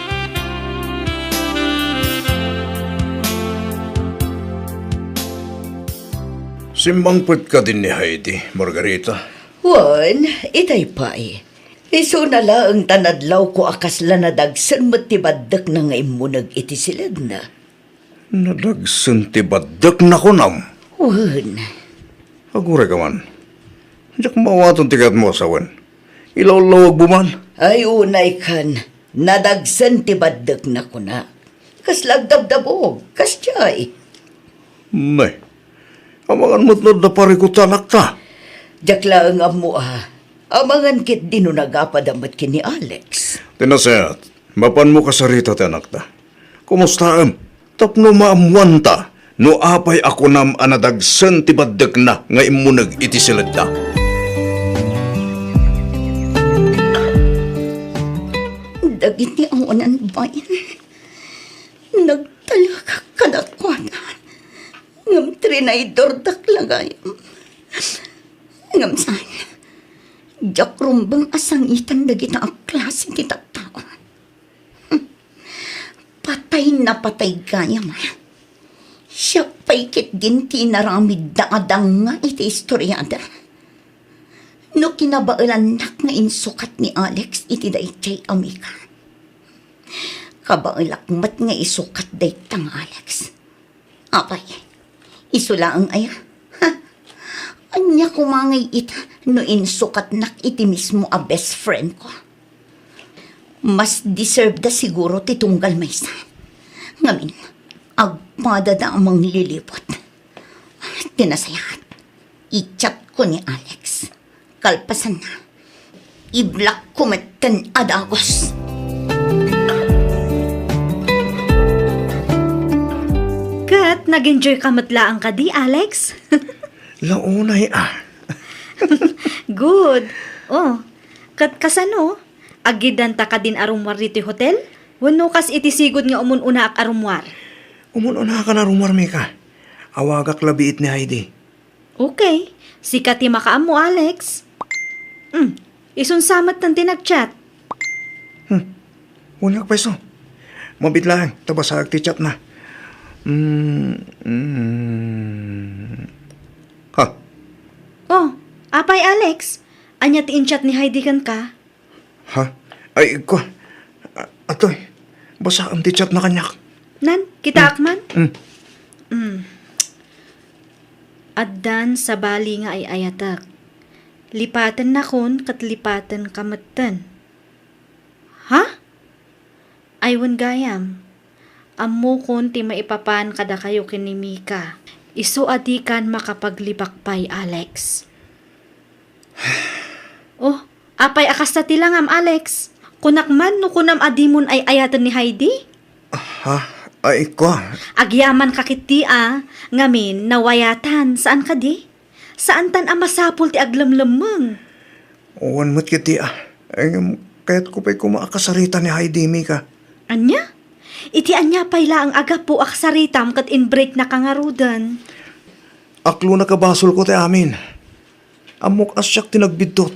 Simmangpet kadin ni Heidi, Margarita? Wen, itay pay. Isuna laeng ta nadlawko a kasla nadagsen met ti baddekna nga immuneg iti siledna. Nadagsen ti baddekna, kunam? Wen. Aguray ka man. Diak maawaten ti kayatmo a sawen. Ilawlawagmo man. Ay, unay kan. Nadagsen ti baddekna, kuna. Kasla agdabdabog. Kasdiay. Nay, amangan met no adda parikut ti anakta. Diak laeng ammo a. Amangan ketdi no nagapada met ken ni Alex. Ti nasayaat, mapanmo kasarita ti anakta. Kumustaem? Tapno maammuanta no apay a kunam a nadagsen ti baddekna nga immuneg iti siledda. Dagiti awanan bain, nagtalekak kadakuada, ngem trinaydordak la gayam. Ngem saan, diak rumbeng a sangiten dagita a klase ti tattao. Patay na patay gayam. Siak pay ketdin ti inaramidda a danga iti istoriada. No kinabaelannak nga insukat ni Alex iti daydiay a Mika, kabaelak met nga isukat dayta nga Alex. Apay, isu laeng aya? Ha? Ania koma ngay ita no insukatnak iti mismo a best friend ko? Mas deserve da siguro ti tunggal maysa. Ngamin, agpada da a manglilibot. Ti nasayaat, i-chat ko ni Alex. Kalpasanna, Iblakko metten a dagus. Ket nag-enjoy ka met laeng kadi, Alex? Launay a. Good. Oh, ket kasano? Aggidanta kadin a rummuar ditoy hotel? Wenno kas iti sigud nga umun-unaak a rummuar? Umun-unakan a rummuar, Mika. Awagak la biit ni Heidi. Okay. Sika ti makaammo, Alex. Hmm. Isun sa met ti nag-chat. Hmm. Wen nga payso. Mabiit laeng ta basaek ti chatna. Hmm. Hmm. Ha? Oh, apay, Alex? Ania ti in-chat ni Heidi kenka? Ha? Ay, ko. A-, atoy. Basaem ti chatna kaniak. Nan, kitaak man? Hmm. Hmm. Addan sabali nga ay-ayatek. Lipatennakon ket lipatenka metten. Ha? Ay wen gayam. Ammokon ti maipapan kadakayo ken ni Mika. Isu a dikan makapaglibak pay, Alex. Oh, apay a kasta ti langam, Alex? Kunak man no kunam a dimon ay-ayaten ni Heidi? Ha? Ay, ko. Agyamanka ketdi a, ngamin nawayatan, saan kadi? Saantan a masapul ti aglemlemmeng. Wen met ketdi a. Ngem kayatko pay koma a kasarita ni Heidi, Mika. Ania? Iti ania pay laeng a gapu a kasaritam ket in-breaknaka ngaruden? Aklona kabasolko ti amin. Ammok a siak ti nagbiddut.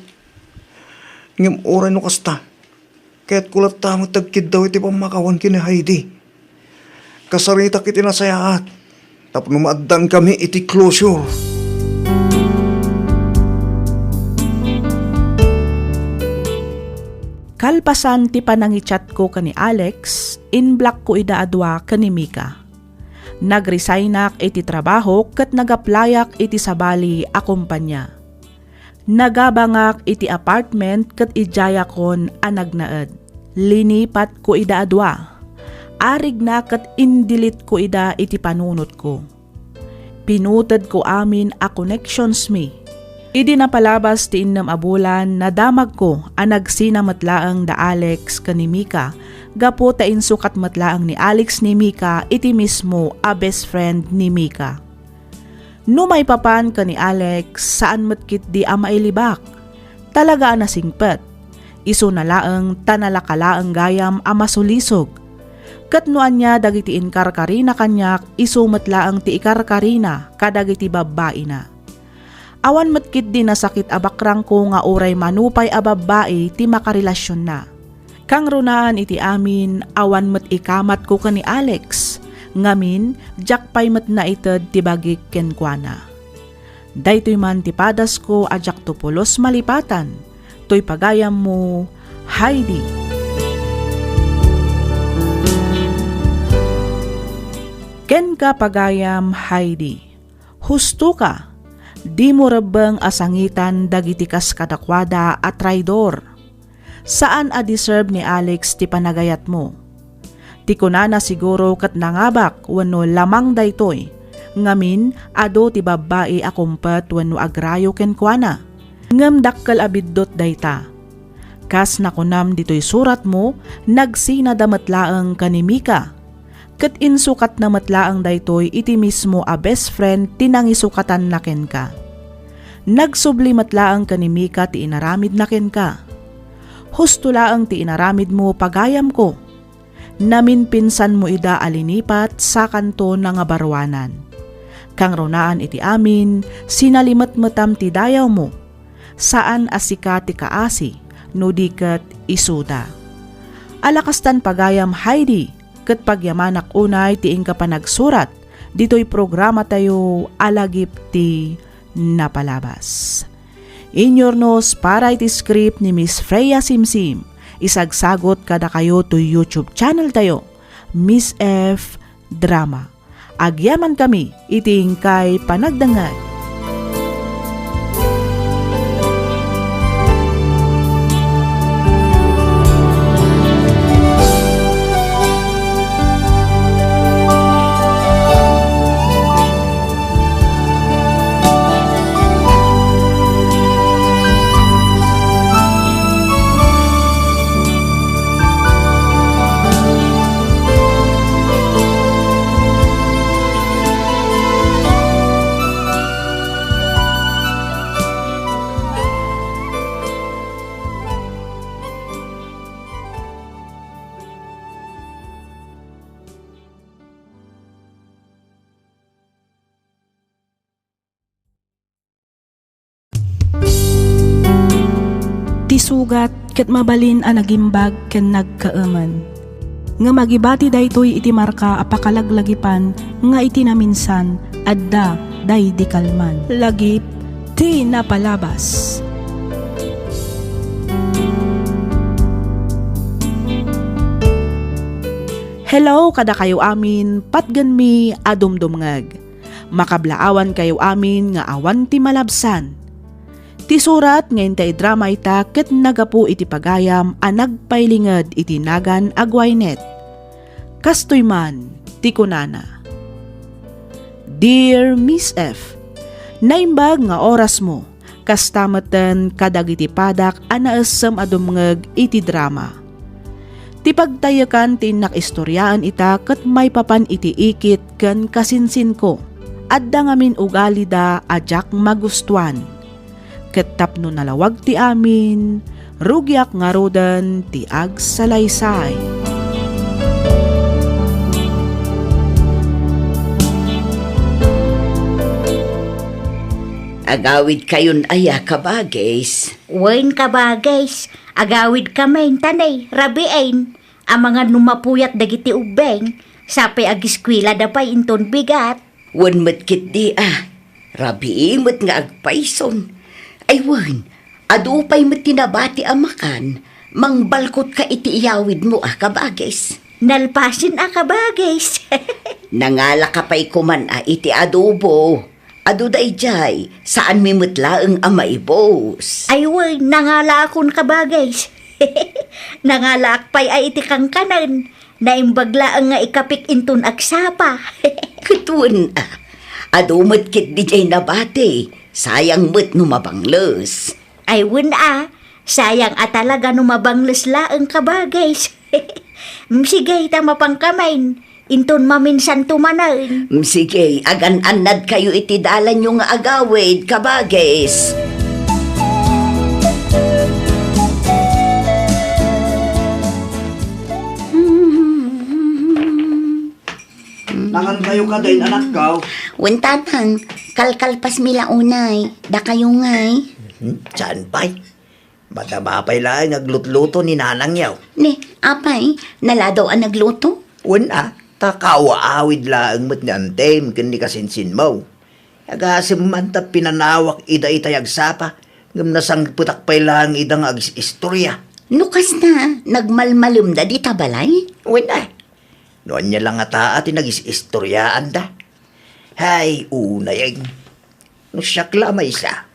Ngem uray no kasta, kayatko latta met ti agkiddaw iti pammakawan ken ni Heidi. Kasaritak iti nasayaat tapno maaddankami iti closure. Kalpasan ti panangichatko ken ni Alex, inblockko ida a dua ken ni Mika. Nagresignak iti trabahok ket nagaplayak iti sabali a kompania. Nagabangak iti apartment ket idiayakon a nagnaed. Linipatko ida a dua. Arigna ket indilitko ida iti panunotko. Pinutedko amin a connections mi. Idi napalabas ti innem a bulan, nadamagko a nagsina met laeng da Alex ken ni Mika gapu ta insukat met laeng ni Alex ni Mika iti mismo a best friend ni Mika. No maipapan ken ni Alex, saan met ketdi a mailibak. Talaga a nasingpet. Isuna laeng ta nalaka laeng gayam a masulisog. Ket no ania dagiti inkarkarina kaniak, isu met laeng ti ikarkarina kadagiti babbaina. Awan met ketdi nasakit a bakrangko nga uray mano pay a babbai ti makarelasionna. Kangrunaan iti amin, awan met ikamatko ken ni Alex, ngamin, diak pay met naited ti bagik kenkuana. Daytoy man ti padasko a diakto pulos malipatan, toy pagayammo, Heidi. Kenka, pagayam Heidi, hustoka, dimo rebbeng a sangitan dagiti kas kadakuada a traidor. Saan a deserve ni Alex ti panagayatmo. Ti kunana siguro ket nangabak wenno lamang daytoy, ngamin, adu ti babbai a kumpet wenno agrayo kenkuana. Ngem dakkel a biddut dayta. Kas nakunam ditoy suratmo, nagsinada met laeng ken ni Mika. Ket insukatna met laeng daytoy iti mismo a best friend ti nangisukatanna kenka. Nagsubli met laeng ken ni Mika ti inaramidna kenka. Husto laeng ti inaramidmo, pagayamko. Naminpinsanmo ida a linipat sakanto nangabaruanan. Kangrunaan iti amin, sinalimetmetam ti dayawmo. Saan a sika ti kaasi, no di ket isuda. Ala kastan, pagayam Heidi, ket pagyamanak unay ti inka panagsurat ditoy programatayo a Lagip ti Napalabas. Inyurnos para iti script ni Miss Freya Simsim, isagsagot kadakayo toy YouTube channel tayo, Miss F Drama. Agyamankami iti inkay panagdengngeg. sugat ket mabalin a nagimbag ken nagkaemen. Ngem agibati daytoy iti marka a pakalaglagipan nga iti naminsan, adda daydi kalman. Lagip ti napalabas. Hello kadakayo amin, patgenmi a dumdumngeg. Makablaawankayo amin nga awan ti malabsan. Ti surat nga inta idrama ita ket naggapu iti pagayam a nagpailinged iti nagan a Gwyneth. Kastoy man ti kunana, Dear Miss F, naimbag nga orasmo, kasta metten kadagiti padak a naessem a dumngeg iti drama. Ti pagtayekan ti innak istoriaan ita ket maipapan iti ikit ken kasinsinko. Adda ngamin ugalida a diak magustuan. Ket tapno nalawag ti amin, rugiak ngaruden ti agsalaysay. Agawidkayon aya, kabagis? Wen, kabagis, agawidkami, ta ne, rabiin. Amangan no mapuyat dagiti ubbing, sapay agiskuelada pay inton bigat. Wen met ketdi a, rabii met nga agpayson. Ay wen, adu pay met ti nabati a makan, mangbalkotka iti iyawidmo a kabagis. Nalpasen a kabagis. Nangalaka pay koman a iti adobo. Adu daydiay, saanmi met laeng a maibus. Ay wen, nangalaakon kabagis. Nangalaak pay a iti kankanen. Naimbag laeng nga ikapik inton agsapa. Ket wen a, adu met ketdi diay nabati, sayang met no mabangles. Ay wen a, sayang a talaga no mabangles laeng kabagis. Mm, sige, ta mapankamin, inton maminsanto manen. Mm, sige, agan-annadkayo iti dalanyo nga agawid, kabagis. Nangan kayo kadin, anakko? Wen, tatang, kalkalpasmi la unay. Dakayo ngay. Hmm, saan pay? Madama pay laeng aglutluto ni nanangyo. Ni, apay, naladaw a nagluto? Wen a, ta kaaw-awid laeng met ni antim ken ni kasinsinmo. Agasem man ta pinanawak ida itay agsapa, ngem nasangpetak pay laeng ida nga agis-istorya. No kasta, nagmalmalemda dita balay? Wen a. No ania la ngata ti nagis-istoryaanda? Hay, unayeng. No siak la maysa,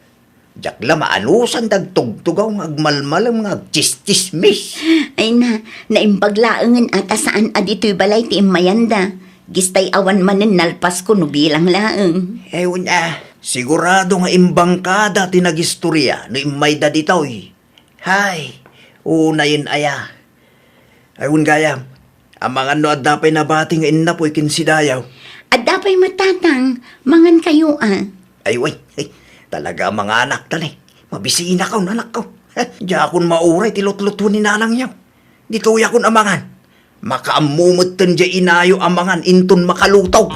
diak la maanusan dagtugtugaw nga agmalmalem nga agtsistsismis. Ay na, naimbag laengen a ta saan a ditoy balay ti immayanda. Gistay awan manen nalpasko no bilang laeng. Ay, wen a, sigurado nga imbangkada ti nagistorya no immayda ditoy. Hay, unayen aya. Ay, wen gayam, amangan no adda pay nabati nga innapoy ken si dayaw. Adda pay met, tatang, mangan kayo a. Ay, wen, ay, talaga a manganak ta ni. Mabisinakon, anakko. Diakon mauray ti lutlutuen ni nanangyo. Ditoyakon a mangan. Makaammo metten diay inayo a mangan inton makaluto.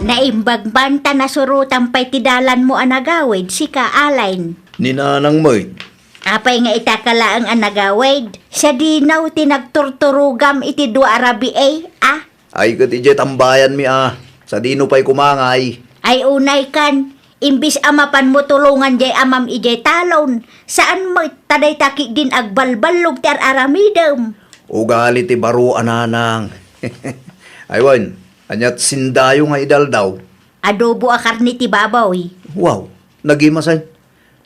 Naimbag man ta nasurotan pay ti dalanmo a nagawid, sika, Alain. Ni nanang met. Apay nga ita ka laeng a nagawid? Sadino ti nagturturogam iti dua a rabii, a? Ay, ket idiay tambayanmi a, sadino pay koma ngay? Ay, unay kan, imbes a mapanmo tulongan diay amam idiay talon, saan met ta dayta ketdin agbalballog ti ar-aramidem. Ugali ti baro a nanang. Ay, wen, aniat sindayo nga idaldaw? Adobo a karne ti baboy. Wow, nagimasen.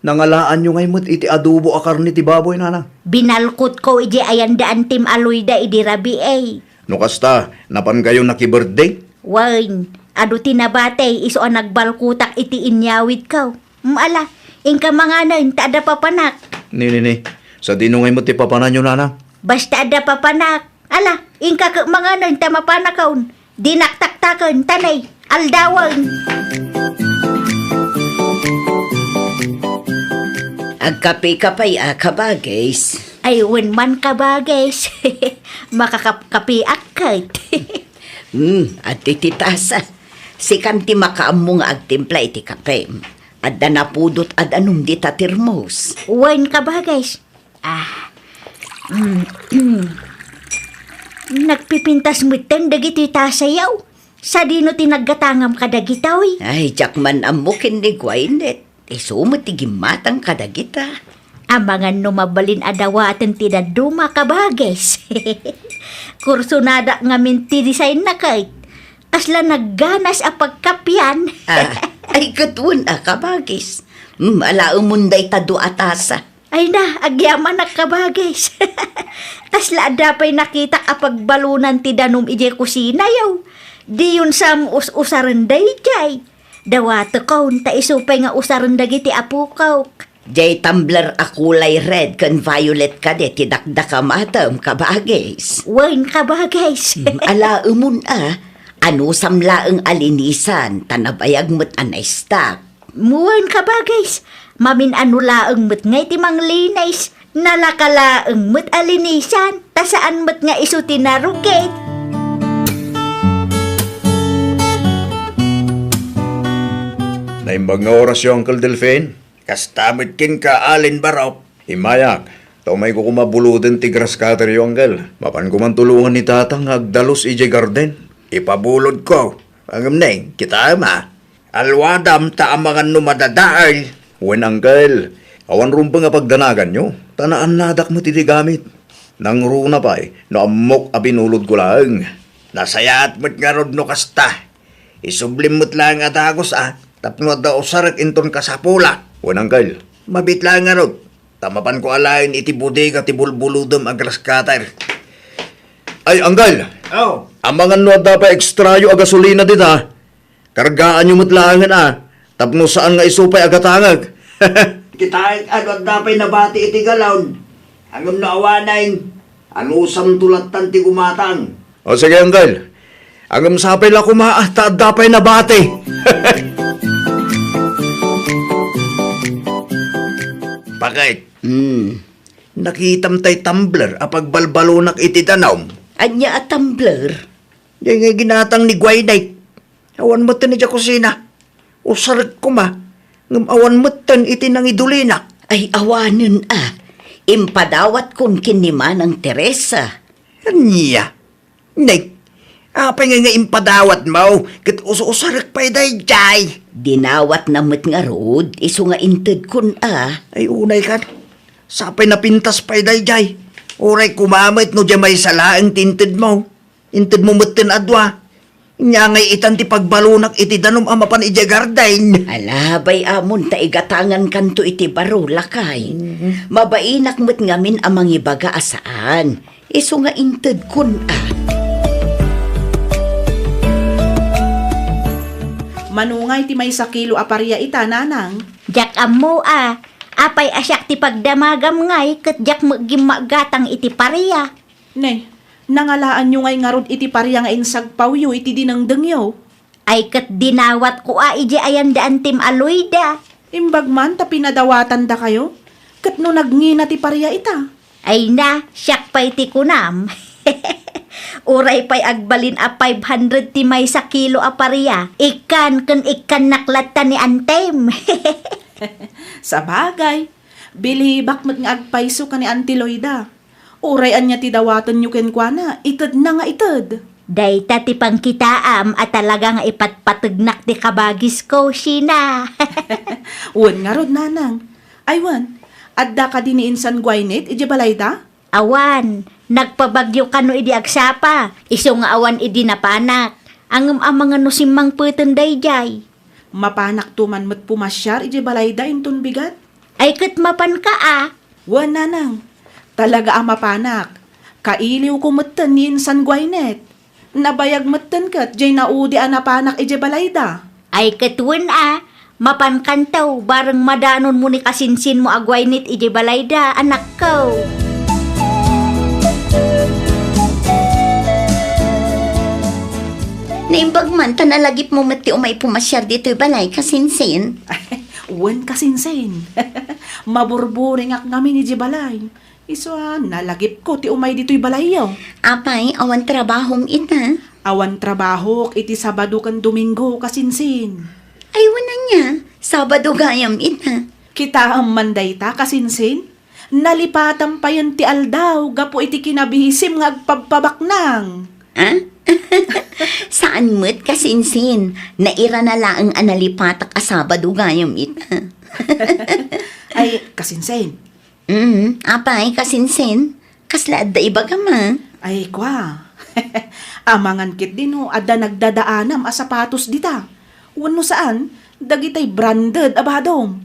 Nangalaanyo ngay met iti adobo a karne ti baboy, nanang? Binalkotko idiay ayan da antim a luyda idi rabii. No kasta, napankayo nakibirthday? Wen, adu ti nabati, isu a nagbalkotak iti inyawidko. Mm, ala, inka manganen, ta adda papanak. Ni, ni, ni. Sadino ngay met ti papananyo, nanang? Basta adda papanak. Ala, inka ket manganen, ta mapanakon. Dinak taktaken, ta ne, aldawen. Agkape ka pay a, kabagis? Ay, wen man, kabagis. Makakapkapeak ket. Hmm, adda ti tasa. Sikan ti makaammo nga agtimpla iti kape. Adda napudot a danum dita termos. Wen, kabagis. Ah. Mm. Nagpipintas metten dagitoy tasayaw. Sadino ti naggatangam kadagitoy? Ay, diak man ammo ken ni Gwyneth. Isu met ti gimmatang kadagita. Amangan no mabalin a dawaten ti dadduma, kabagis. Kursonadak ngamin ti design na ket. Kasla nagganas a pagkapian. Ah, ay, ket wen a, kabagis. Mm, alaemon dayta dua a tasa. Ay na, agyamanak, kabagis. Kasla adda pay nakitak a pagbalunan ti danum idiay kusina, yaw. Diyon sa us-usaren daydiay. Dawatekon, ta isu pay nga usaren dagiti apokok. Diay tumbler a kulay red ken violet kadi ti dakdakamatem, kabagis. Wen, kabagis. Mm, alaemon a, anusam laeng a linisan, ta nabayag met a na-stock. Wen, kabagis, mamin-ano laeng met nga iti manglinis, nalaka laeng met a linisan, ta saan met nga isu ti narukit. Naimbag nga orasyo, Uncle Delfin? Kasta met kenka, Aling Barok. Immayak, ta umayko koma buloden ti grass cutteryo, Uncle. Mapanko man tulongan ni Tatang nga agdalus idiay garden. Ipabulodko. Ngem ne, kitaem a. Alwadam ta amangan no madadael. Wen, Uncle, awan rumbeng a pagdanaganyo, ta naannadak met iti gamit. Nangruna pay no ammok a binulodko laeng. Nasayaat met ngarud no kasta. Isublim met laeng a dagus a, tapno adda usarek inton kasapulak. Wen, Uncle. Mabiit laeng ngarud, ta mapanko alaen iti bodega ti bulbulodem a grass cutter. Ay, Uncle! Oh. Amangan no adda pay ekstrayo a gasolina dita. Kargaanyo met laengen a, tapno saan nga isu pay a gatangek. Kitaek a no adda pay nabati iti galon. Ngem no awanen, anusamto lattan ti gumatang. O sige, Uncle. Ngem sapay la koma a ta adda pay nabati. Bakit? Hmm. Nakitam tay tumbler a pagbalbalonak iti danum? Ania a tumbler? Diay nga ginatang ni Gwyneth. Awan metten idiay kusina. Usarek koma, ngem awan metten iti nangidulinak. Ay, awanen a. Impadawatkon ken ni Manang Teresa. Ania? Nay, apay nga, nga impadawatmo? Ket us-usarek pay daydiay. Dinawatna met ngarud, isu nga intedkon a. Ay, unay kan. Sapay napintas pay daydiay. Uray koma met no diay maysa laeng ti intedmo. Intedmo metten a dua. Ania ngay itan ti pagbalonak iti danum a mapan idiay garden? Ala, bay-amon ta igatangankanto iti baro, lakay. Mhm. Mabainak met ngamin a mangibaga a saan. Isu nga intedkon a. Mano ngay ti maysa kilo a paria ita, nanang? Diak ammo a. Apay a siak ti pagdamagam ngay ket diak met gimmagatang iti paria. Ne, nangalaanyo ngay ngarud iti paria nga insagpawyo iti dinengdengyo? Ay ket dinawatko a idiay ayan da Antim a Loida. Imbag man ta pinadawatandakayo? Ket no nagngina ti paria ita? Ay na, siak pay ti kunam. Uray pay agbalin a five hundred ti maysa kilo a paria, ikkan ken ikkannak latta ni Antim. Sabagay, bilibak met nga agpayso ken ni Anti Loida. Uray ania ti dawatenyo kenkuana, itedna nga ited. Dayta ti pangkitaam a talaga nga ipatpategnak ti kabagisko, Sheena. Wen ngarud, nanang. Ay wen, adda kadi ni insan Gwyneth idiay balayda? Awan, nagpabagyo kano idi agsapa, isu nga awan idi napanak. Ngem amangan no simmangpeten daydiay. Mapanakto man met pumasiar idiay balayda inton bigat? Ay ket mapanka a. Wen, nanang. Talaga a mapanak. Kailiwko metten ni insan Gwyneth. Nabayag metten ket diay naudi a napanak idiay balayda. Ay ket wen a, mapankanto, bareng madanonmo ni kasinsinmo a Gwyneth idiay balayda, anakko. Naimbag man ta nalagipmo met ti umay pumasiar ditoy balay, kasinsin. Wen, kasinsin. Maburburingak ngamin idiay balay. Isu a, nalagipko ti umay ditoy balayyo. Apay, awan trabahom ita? Awan trabahok iti Sabado ken Domingo, kasinsin. Ay, wen ania, Sabado gayam ita. Kitaem man dayta, kasinsin? Nalipatam payen ti aldaw gapu iti kinabisim nga agpabpabaknang. Ah? Saan met, kasinsin. Nairana laeng a nalipatak a Sabado gayam ita. Ay, kasinsin. Mm, apay, kasinsin? Kasla adda ibagam, a? Ay, kua. Amangan ketdi no adda nagdadaanam a sapatos dita. Wenno saan, dagitay branded a badom.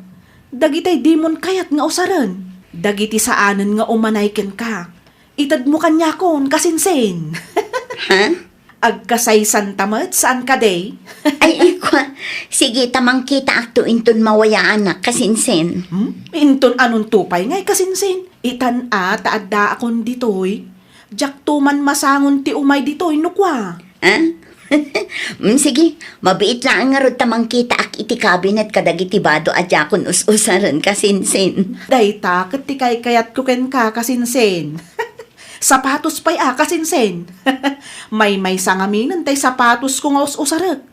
Dagitay dimon kayat nga usaren. Dagiti saanen nga umanay kenka. Itedmo kaniakon, kasinsin. Ha? Agkasaysanta met, saan kadi? Ay, ay, kua. Sige, ta mangkitaakto inton mawayaanak, kasinsin. Hmm? Inton anonto pay ngay, kasinsin? Itan a, ta addaakon ditoy. Diakto man masangon ti umay ditoy, no kua. Ah? Mm, sige, mabiit laeng ngarud ta mangkitaak iti kabinet kadagiti bado a diakon us-usaren, kasinsin. Dayta ket ti kaykayatko kenka, kasinsin. Sapatos pay a, kasinsin. Maymaysa ngaminen tay sapatosko nga us-usarek.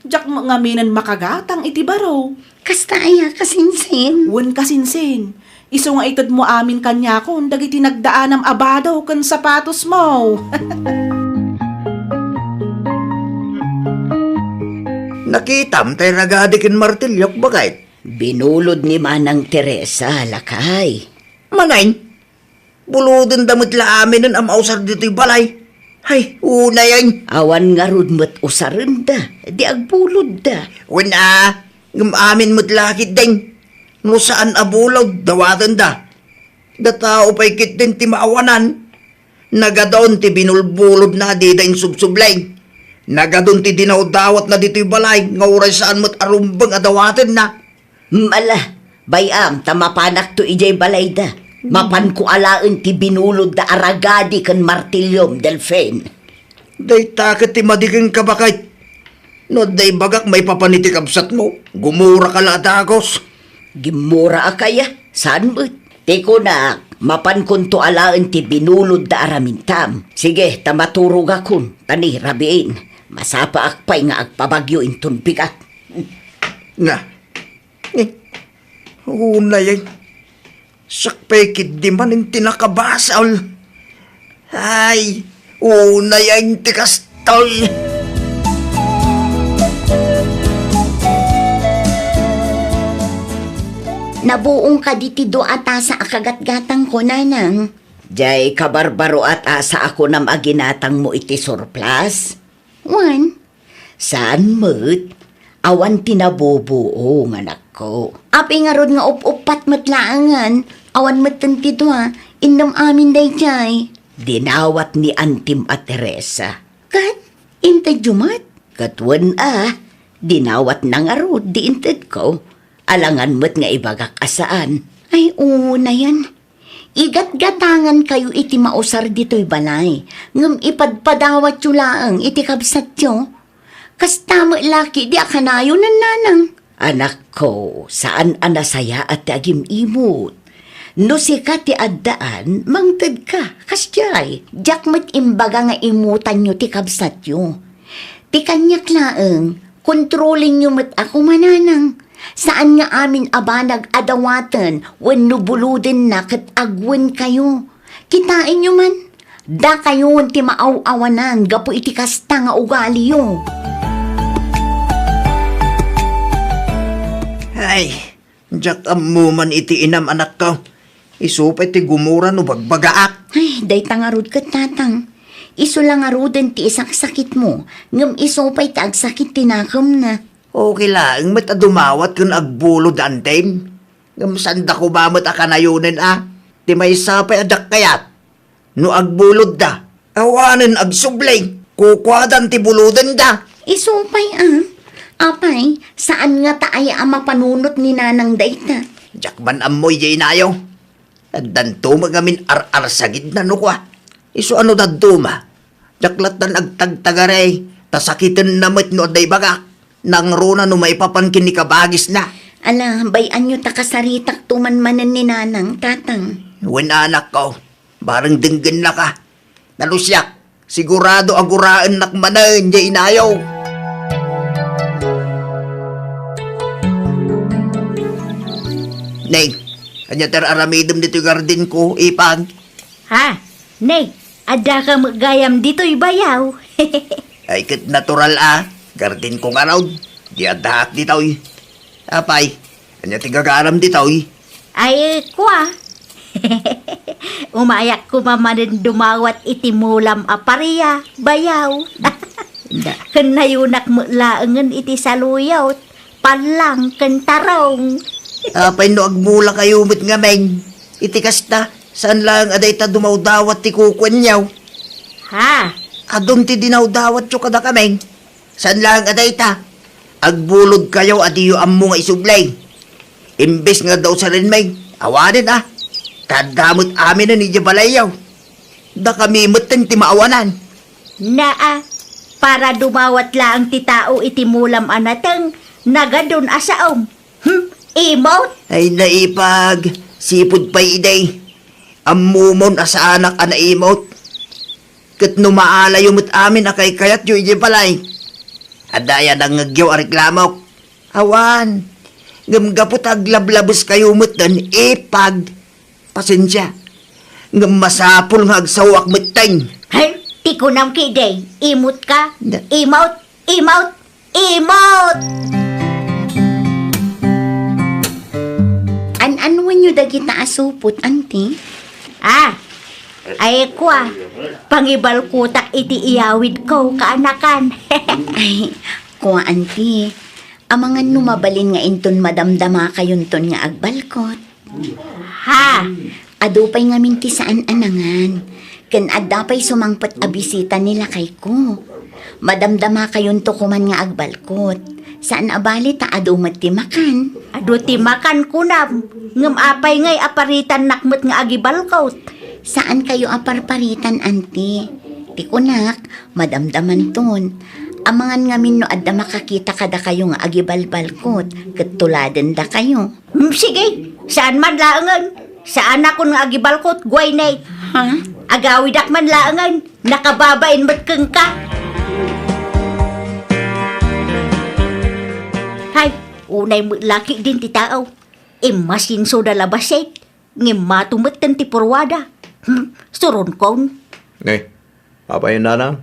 Diak ngaminen makagatang iti baro. Kasta aya, kasinsin? Wen, kasinsin. Isu nga itedmo amin kaniakon dagiti nagdaanam a bado ken sapatosmo. Nakitam tay ragadi ken martiliok, baket? Binulod ni Manang Teresa, lakay. Mangin? Bulodenda met la aminen a mausar ditoy balay. Hay, unayen. Awan ngarud met usarenda, di agbulodda. Wen a, ngem amin met la ketdin. No saan a bulod, dawatenda. Datao pay ketdin ti maawanan. Nagadun ti binulbulodna dida insubsubli. Nagadun ti dinawdawatna ditoy balay, nga uray saan met a rumbeng a dawatenna. Mala, bay-am ta mapanakto idiay balayda. Mapanko alaen ti binulodda a ragadi ken martiliom, Delfin. Dayta ket ti madi kenka, baket. No adda ibagak maipapan iti kabsatmo, gumuraka la a dagus. Gimmurak aya, saan met. Ti kunak, mapankonto alaen ti binulodda a ramintam. Sige, ta maturogakon, ta ni rabiin, masapaak pay nga agpabagyo inton bigat. Na, Eh, unayen. Sakpay ketdi manen ti nakabasol. Ay, unayen ti kastoy. Nabuong kadi ti dua a tasa a kagatgatangko, nanang? Jay kabarbaro a tasa a kunam a ginatangmo iti surplus? Wen, saan met, awan ti nabubuong, anakko. Apay ngarud nga up-uppat met laengen, awan metten ti dua, innem amin daydiay. Dinawat ni antim a Teresa. Ket, intedyo met? Ket wen a, dinawatna ngarud di intedko. Alangan met nga ibagak a saan. Ay, unayen. Igatgatangankayo iti mausar ditoy balay, ngem ipadpadawatyo laeng iti kabsatyo. Kasta met la ketdi a kanayonen, nanang. Anakko, saan a nasayaat ti agim-imot. No sika ti addaan, mangtedka, kasdiay. Diak met imbaga nga imutanyo ti kabsatyo. Ti kaniak laeng, kontrolenyo met a koma, nanang. Saan nga amin a banag a dawaten wenno bulodenna ket agwenkayo. Kitaenyo man, dakayon ti maaw-awanan gapu iti kasta nga ugaliyo. Ay, diak ammo man iti inam, anakko. Isu pay ti gumura no bagbagaak. Ay, dayta ngarud ket, tatang. Isu la ngaruden ti isaksakitmo, ngem isu pay ti agsakit ti nakemna. Okay laeng met a dumawat ken agbulod da antim. Ngem sanda koma met a kanayonen a. Ti maysa pay a diak kayat. No agbulodda, awanen agsubli, kukuadan ti bulodenda. Isu pay a. Apay, saan ngata aya a mapanunot ni nanang dayta? Diak man ammo idiay inayo. Addanto met ngamin ar-arsagidna no kua. Isu a no dadduma. Diak lattan agtagtagari, ta sakitenna met no adda ibagak. Nangruna no maipapan ken ni kabagisna. Ala, bay-anyo ta kasaritakto man manen ni nanang, tatang. Wen, anakko, bareng denggennaka. Nalusiak, sigurado a guraennak manen diay inayo. Neng, ania ti ar-aramidem ditoy gardenko, Ipag? Ha? Ne, addaka met gayam ditoy bayaw? Ay, ket natural a, gardenko ngarud. Di addaak ditoy. Apay, ania ti gagaram ditoy? Ay, kua. Umayak koma manen dumawat iti mulam a paria, bayaw. Ken nayunak met laengen iti saluyot, pallang, ken tarong. Apay no agmulakayo met ngamin? Iti kasta, saan laeng a dayta dumawdawat ti kukuenyo? Ha? Adun ti dinawdawatyo kadakami. Saan laeng a dayta, agbulodkayo a diyo ammo nga isubli. Imbes nga adda usarenmi, awanen a. Ta adda met aminen idiay balayyo. Dakami metten ti maawanan. Naa, para dumawat laeng ti tao iti mulam a nateng, nagadun a saom. Hmm, imot? Ay, naipag, sipud pay idi. Ammomon a saanak a naimot. Ket no maalayo met amin a kaykayatyo idiay balay, adda aya nangngegyo a reklamok? Awan. Ngem gapu ta aglablabeskayo metten, Ipag, pasensia. Ngem masapul nga agsaoak metten. Hay, ti kunam ketdi, imot ka? Da- Imot, imot, imot! An-anuenyo dagita a supot, anti? Ah, ay, kua, pangibalkotak iti iyawidko, kaanakan. Ay, kua, anti. Amangan no mabalin nga inton madamdamakayonton nga agbalkot. Ha? Adu pay ngamin ti saan a nangan. Ken adda pay sumangpet a bisita ni lakayko. Madamdamakayonto koman nga agbalkot. Saan a bali ta adu met ti makan. Adu ti makan kunam. Ngem apay ngay a paritannak met nga agibalkot? Saankayo a parparitan, anti. Ti kunak, madamdamanton. Amangan ngamin no adda makakita kadakayo nga agibalbalkot, ket tuladendakayo. Hmm, sige, saan man laengen. Saanakon nga agibalkot, Gwyneth. Ha? Agawidak man laengen, nakababain met kenka. Hay, unay met la ketdin ti tao. Immasinso da labasit, ngem mato metten ti purwada. Hmm, suronkon. Ne, apay, nanang,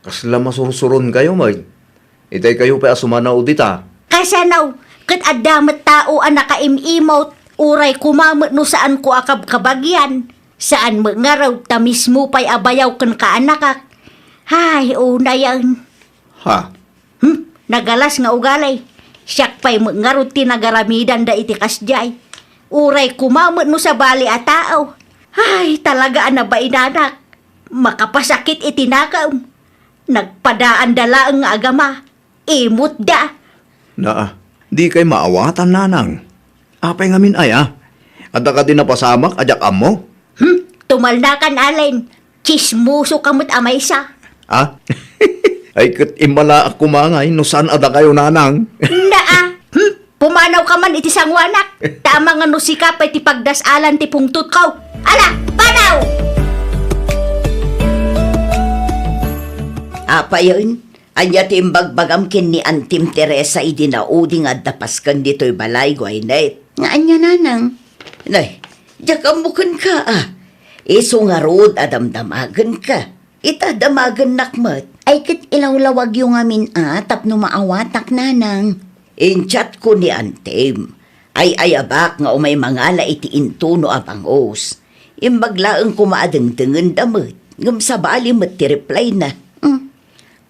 kasla masursuronkayo met? Itay kayo pay a sumanaw dita. Kasano? Ket adda met tao a nakaim-imot, uray koma met no saanko a kabkabagian. Saan met ngarud ta mismo pay a bayaw ken kaanakak. Hay, unayen. Ha? Hmm, nagalas nga ugali. Siak pay met ngarud ti nagaramidanda iti kasdiay. Uray koma met no sabali a tao. Hay, talaga a nabainanak. Makapasakit iti nakem. Nagpadaanda laeng nga agama. Imutda. Naa, di kay maawatan, nanang. Apay ngamin aya? Adda kadi napasamak a diak ammo? Hmm? Tumalnakan, Allen. Tsismoso ka met a maysa. Ha? Ay, ket immalaak koma ngay no saan a dakayo, nanang. Naa. Hmm? Pumanaw ka man iti sangoanak. Ta amangan no sika pay ti pagdas-alan ti pungtotko. Ala, panaw! Apayen, ania ti imbagbagam ken ni Antim Teresa idi naudi nga adda pasken ditoy balay, Gwyneth? Nga ania, nanang? Nay, diak ammo kenka, a. Isu ngarud a damdamagenka. Ita, damagennak met. Ay, ket ilawlawagyo ngamin a tapno maawatak, nanang. Inchatko ni Antim. Ay-ayabak nga umay mangala iti intuno a bangus. Imbag laeng koma a dengdengenda met, ngem sabali met ti replyna. Mm.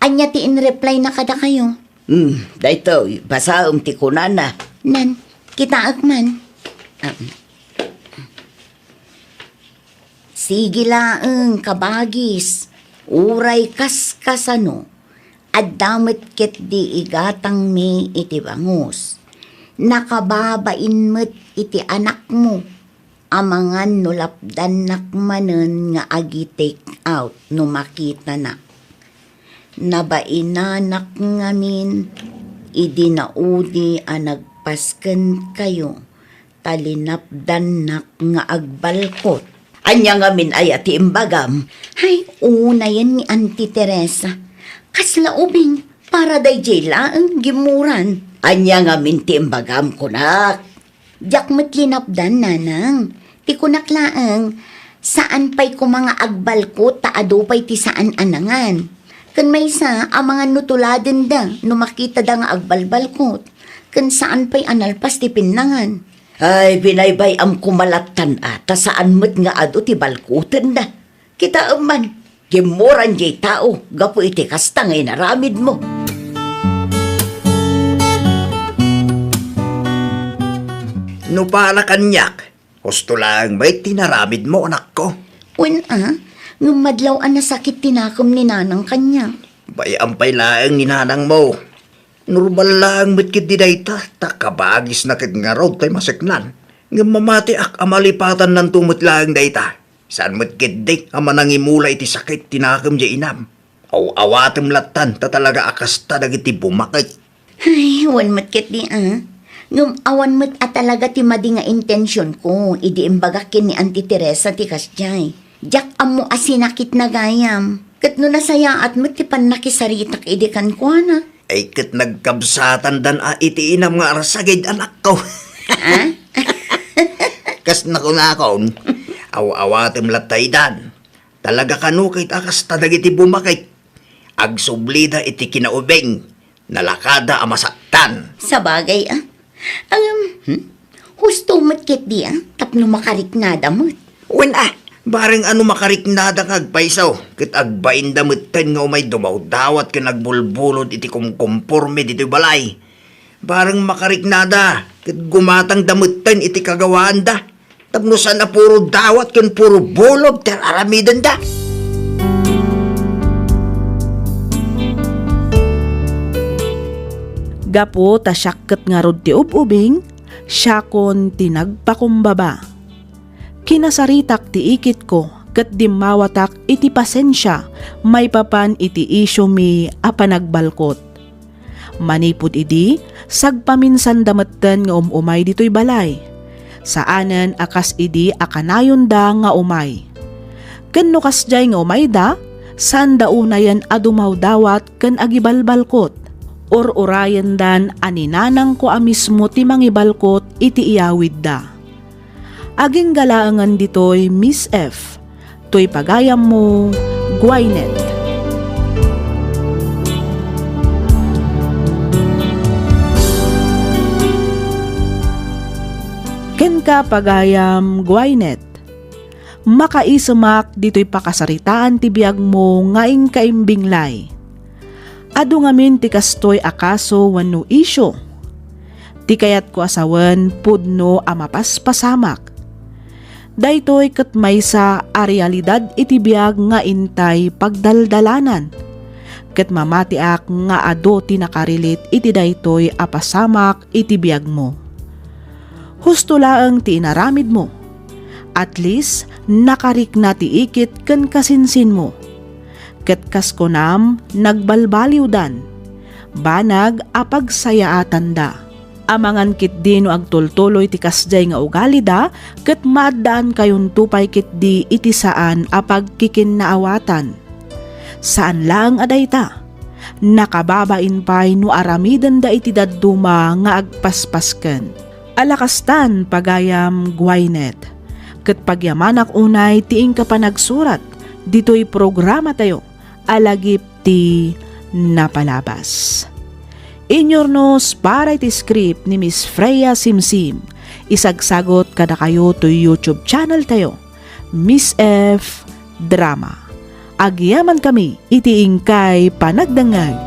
Ania ti inreplyna kadakayo? Mm, daytoy, basaem ti kunana. Nan, kitaek man. Ah. Sige laeng, kabagis, uray kaskasano, adda met ketdi igatangmi iti bangus. Nakababain met iti anakmo, amangan no lapdannak manen nga agi-take out no makitanak. Nabainanak ngamin idi naudi a nagpaskenkayo, ta linapdannak nga agbalkot. Ania ngamin aya ti imbagam? Hay, unayen ni Auntie Teresa. Kasla ubing, para daydiay laeng gimmuran. Ania ngamin ti imbagam, kunak? Diak met linapdan, nanang. Ti kunak laeng, saan pay koma nga agbalkot ta adu pay ti saan a nangan. Ken maysa, amangan no tuladenda no makitada nga agbalbalkot. Ken saan pay a nalpas ti pinnangan. Ay, binaybay-am koma lattan a, ta saan met nga adu ti balkotenda. Kitaem man, gimmuran jay tao gapu iti kasta nga inaramidmo. No para kaniak, husto laeng met ti inaramidmo, anakko. Wen a, ngem madlaw a nasakit ti nakem ni nanang kaniak. Bay-am pay laeng ni nanangmo. Normal laeng met ketdi dayta, ta kabagisna ket ngarud tay maseknan. Ngem mamatiak a malipatannanto met laeng dayta. Saan met ketdi a manangimula iti sakit ti nakem jay inam. Aw-awatem lattan ta talaga a kasta dagiti bumakek. Ay, wen met ketdi a. Ngem awan met a talaga ti madi nga intensionko idi imbagak ken ni Auntie Teresa ti kasdiay. Diak ammo a sinakitna gayam. Ket no nasayaat met ti pannakisaritak idi kenkuana. Ay, ket nagkabsatandan a iti inam nga arsagid, anakko. Ah? Kas nakunakon, aw-awatem latta idan. Talaga kano ket a kasta dagiti bumakek. Agsublida iti kinaubing, nalakada a masaktan. Sabagay, a. Ngem, hmm? Husto met ketdi, a, tapno makariknada met. Wen, a, bareng a no makariknada nga agpayso, ket agbainda metten nga umay dumawdawat ken agbulbulod iti kumkomporme ditoy balay. Bareng makariknada, ket gumatangda metten iti kagawaanda. Tapno saan a puro dawat ken puro bulod ti aramidenda. Gapu ta siak ket ngarud ti ub-ubing, siakon ti nagpakumbaba. Kinasaritak ti ikitko ket dimmawatak iti pasensia maipapan iti isiomi a panagbalkot. Manipud idi, sagpaminsanda metten nga um-umay ditoy balay. Saanen a kas idi a kanayonda nga umay. Ken no kasdiay nga umayda, saanda unayen a dumawdawat ken agibalbalkot. Ur-urayendan a ni nanangko a mismo ti mangibalkot iti iyawidda. Agingga laengen ditoy, Miss F. Toy pagayammo, Gwyneth. Kenka, pagayam, Gwyneth. Makaisemak ditoy pakasaritaan ti biagmo nga inkaimbinglay. Adu ngamin ti kastoy a kaso wenno isyu. Ti kayatko a sawen pudno a mapaspasamak. Daytoy ket maysa a realidad iti biag nga intay pagdaldalanan. Ket mamatiak nga adu ti nakarilit iti daytoy a pasamak iti biagmo. Husto laeng ti inaramidmo. At least, nakarikna ti ikit ken kasinsinmo. Ket kas kunam, nagbalbaliwdan. Banag a pagsayaatanda. Amangan ketdi no agtultuloy ti kasdiay nga ugalida, ket maaddaankayon pay ketdi iti saan a pagkikinnaawatan. Saan laeng a dayta, nakababain pay no aramidenda iti dadduma nga agpaspasken. Ala kastan, pagayam Gwyneth, ket pagyamanak unay ti inka panagsurat ditoy programatayo a Lagip ti Napalabas. Inyurnos para iti script ni Miss Freya Simsim, isagsagot kadakayo toy YouTube channel tayo, Miss F Drama. Agyamankami iti inkay panagdengngeg.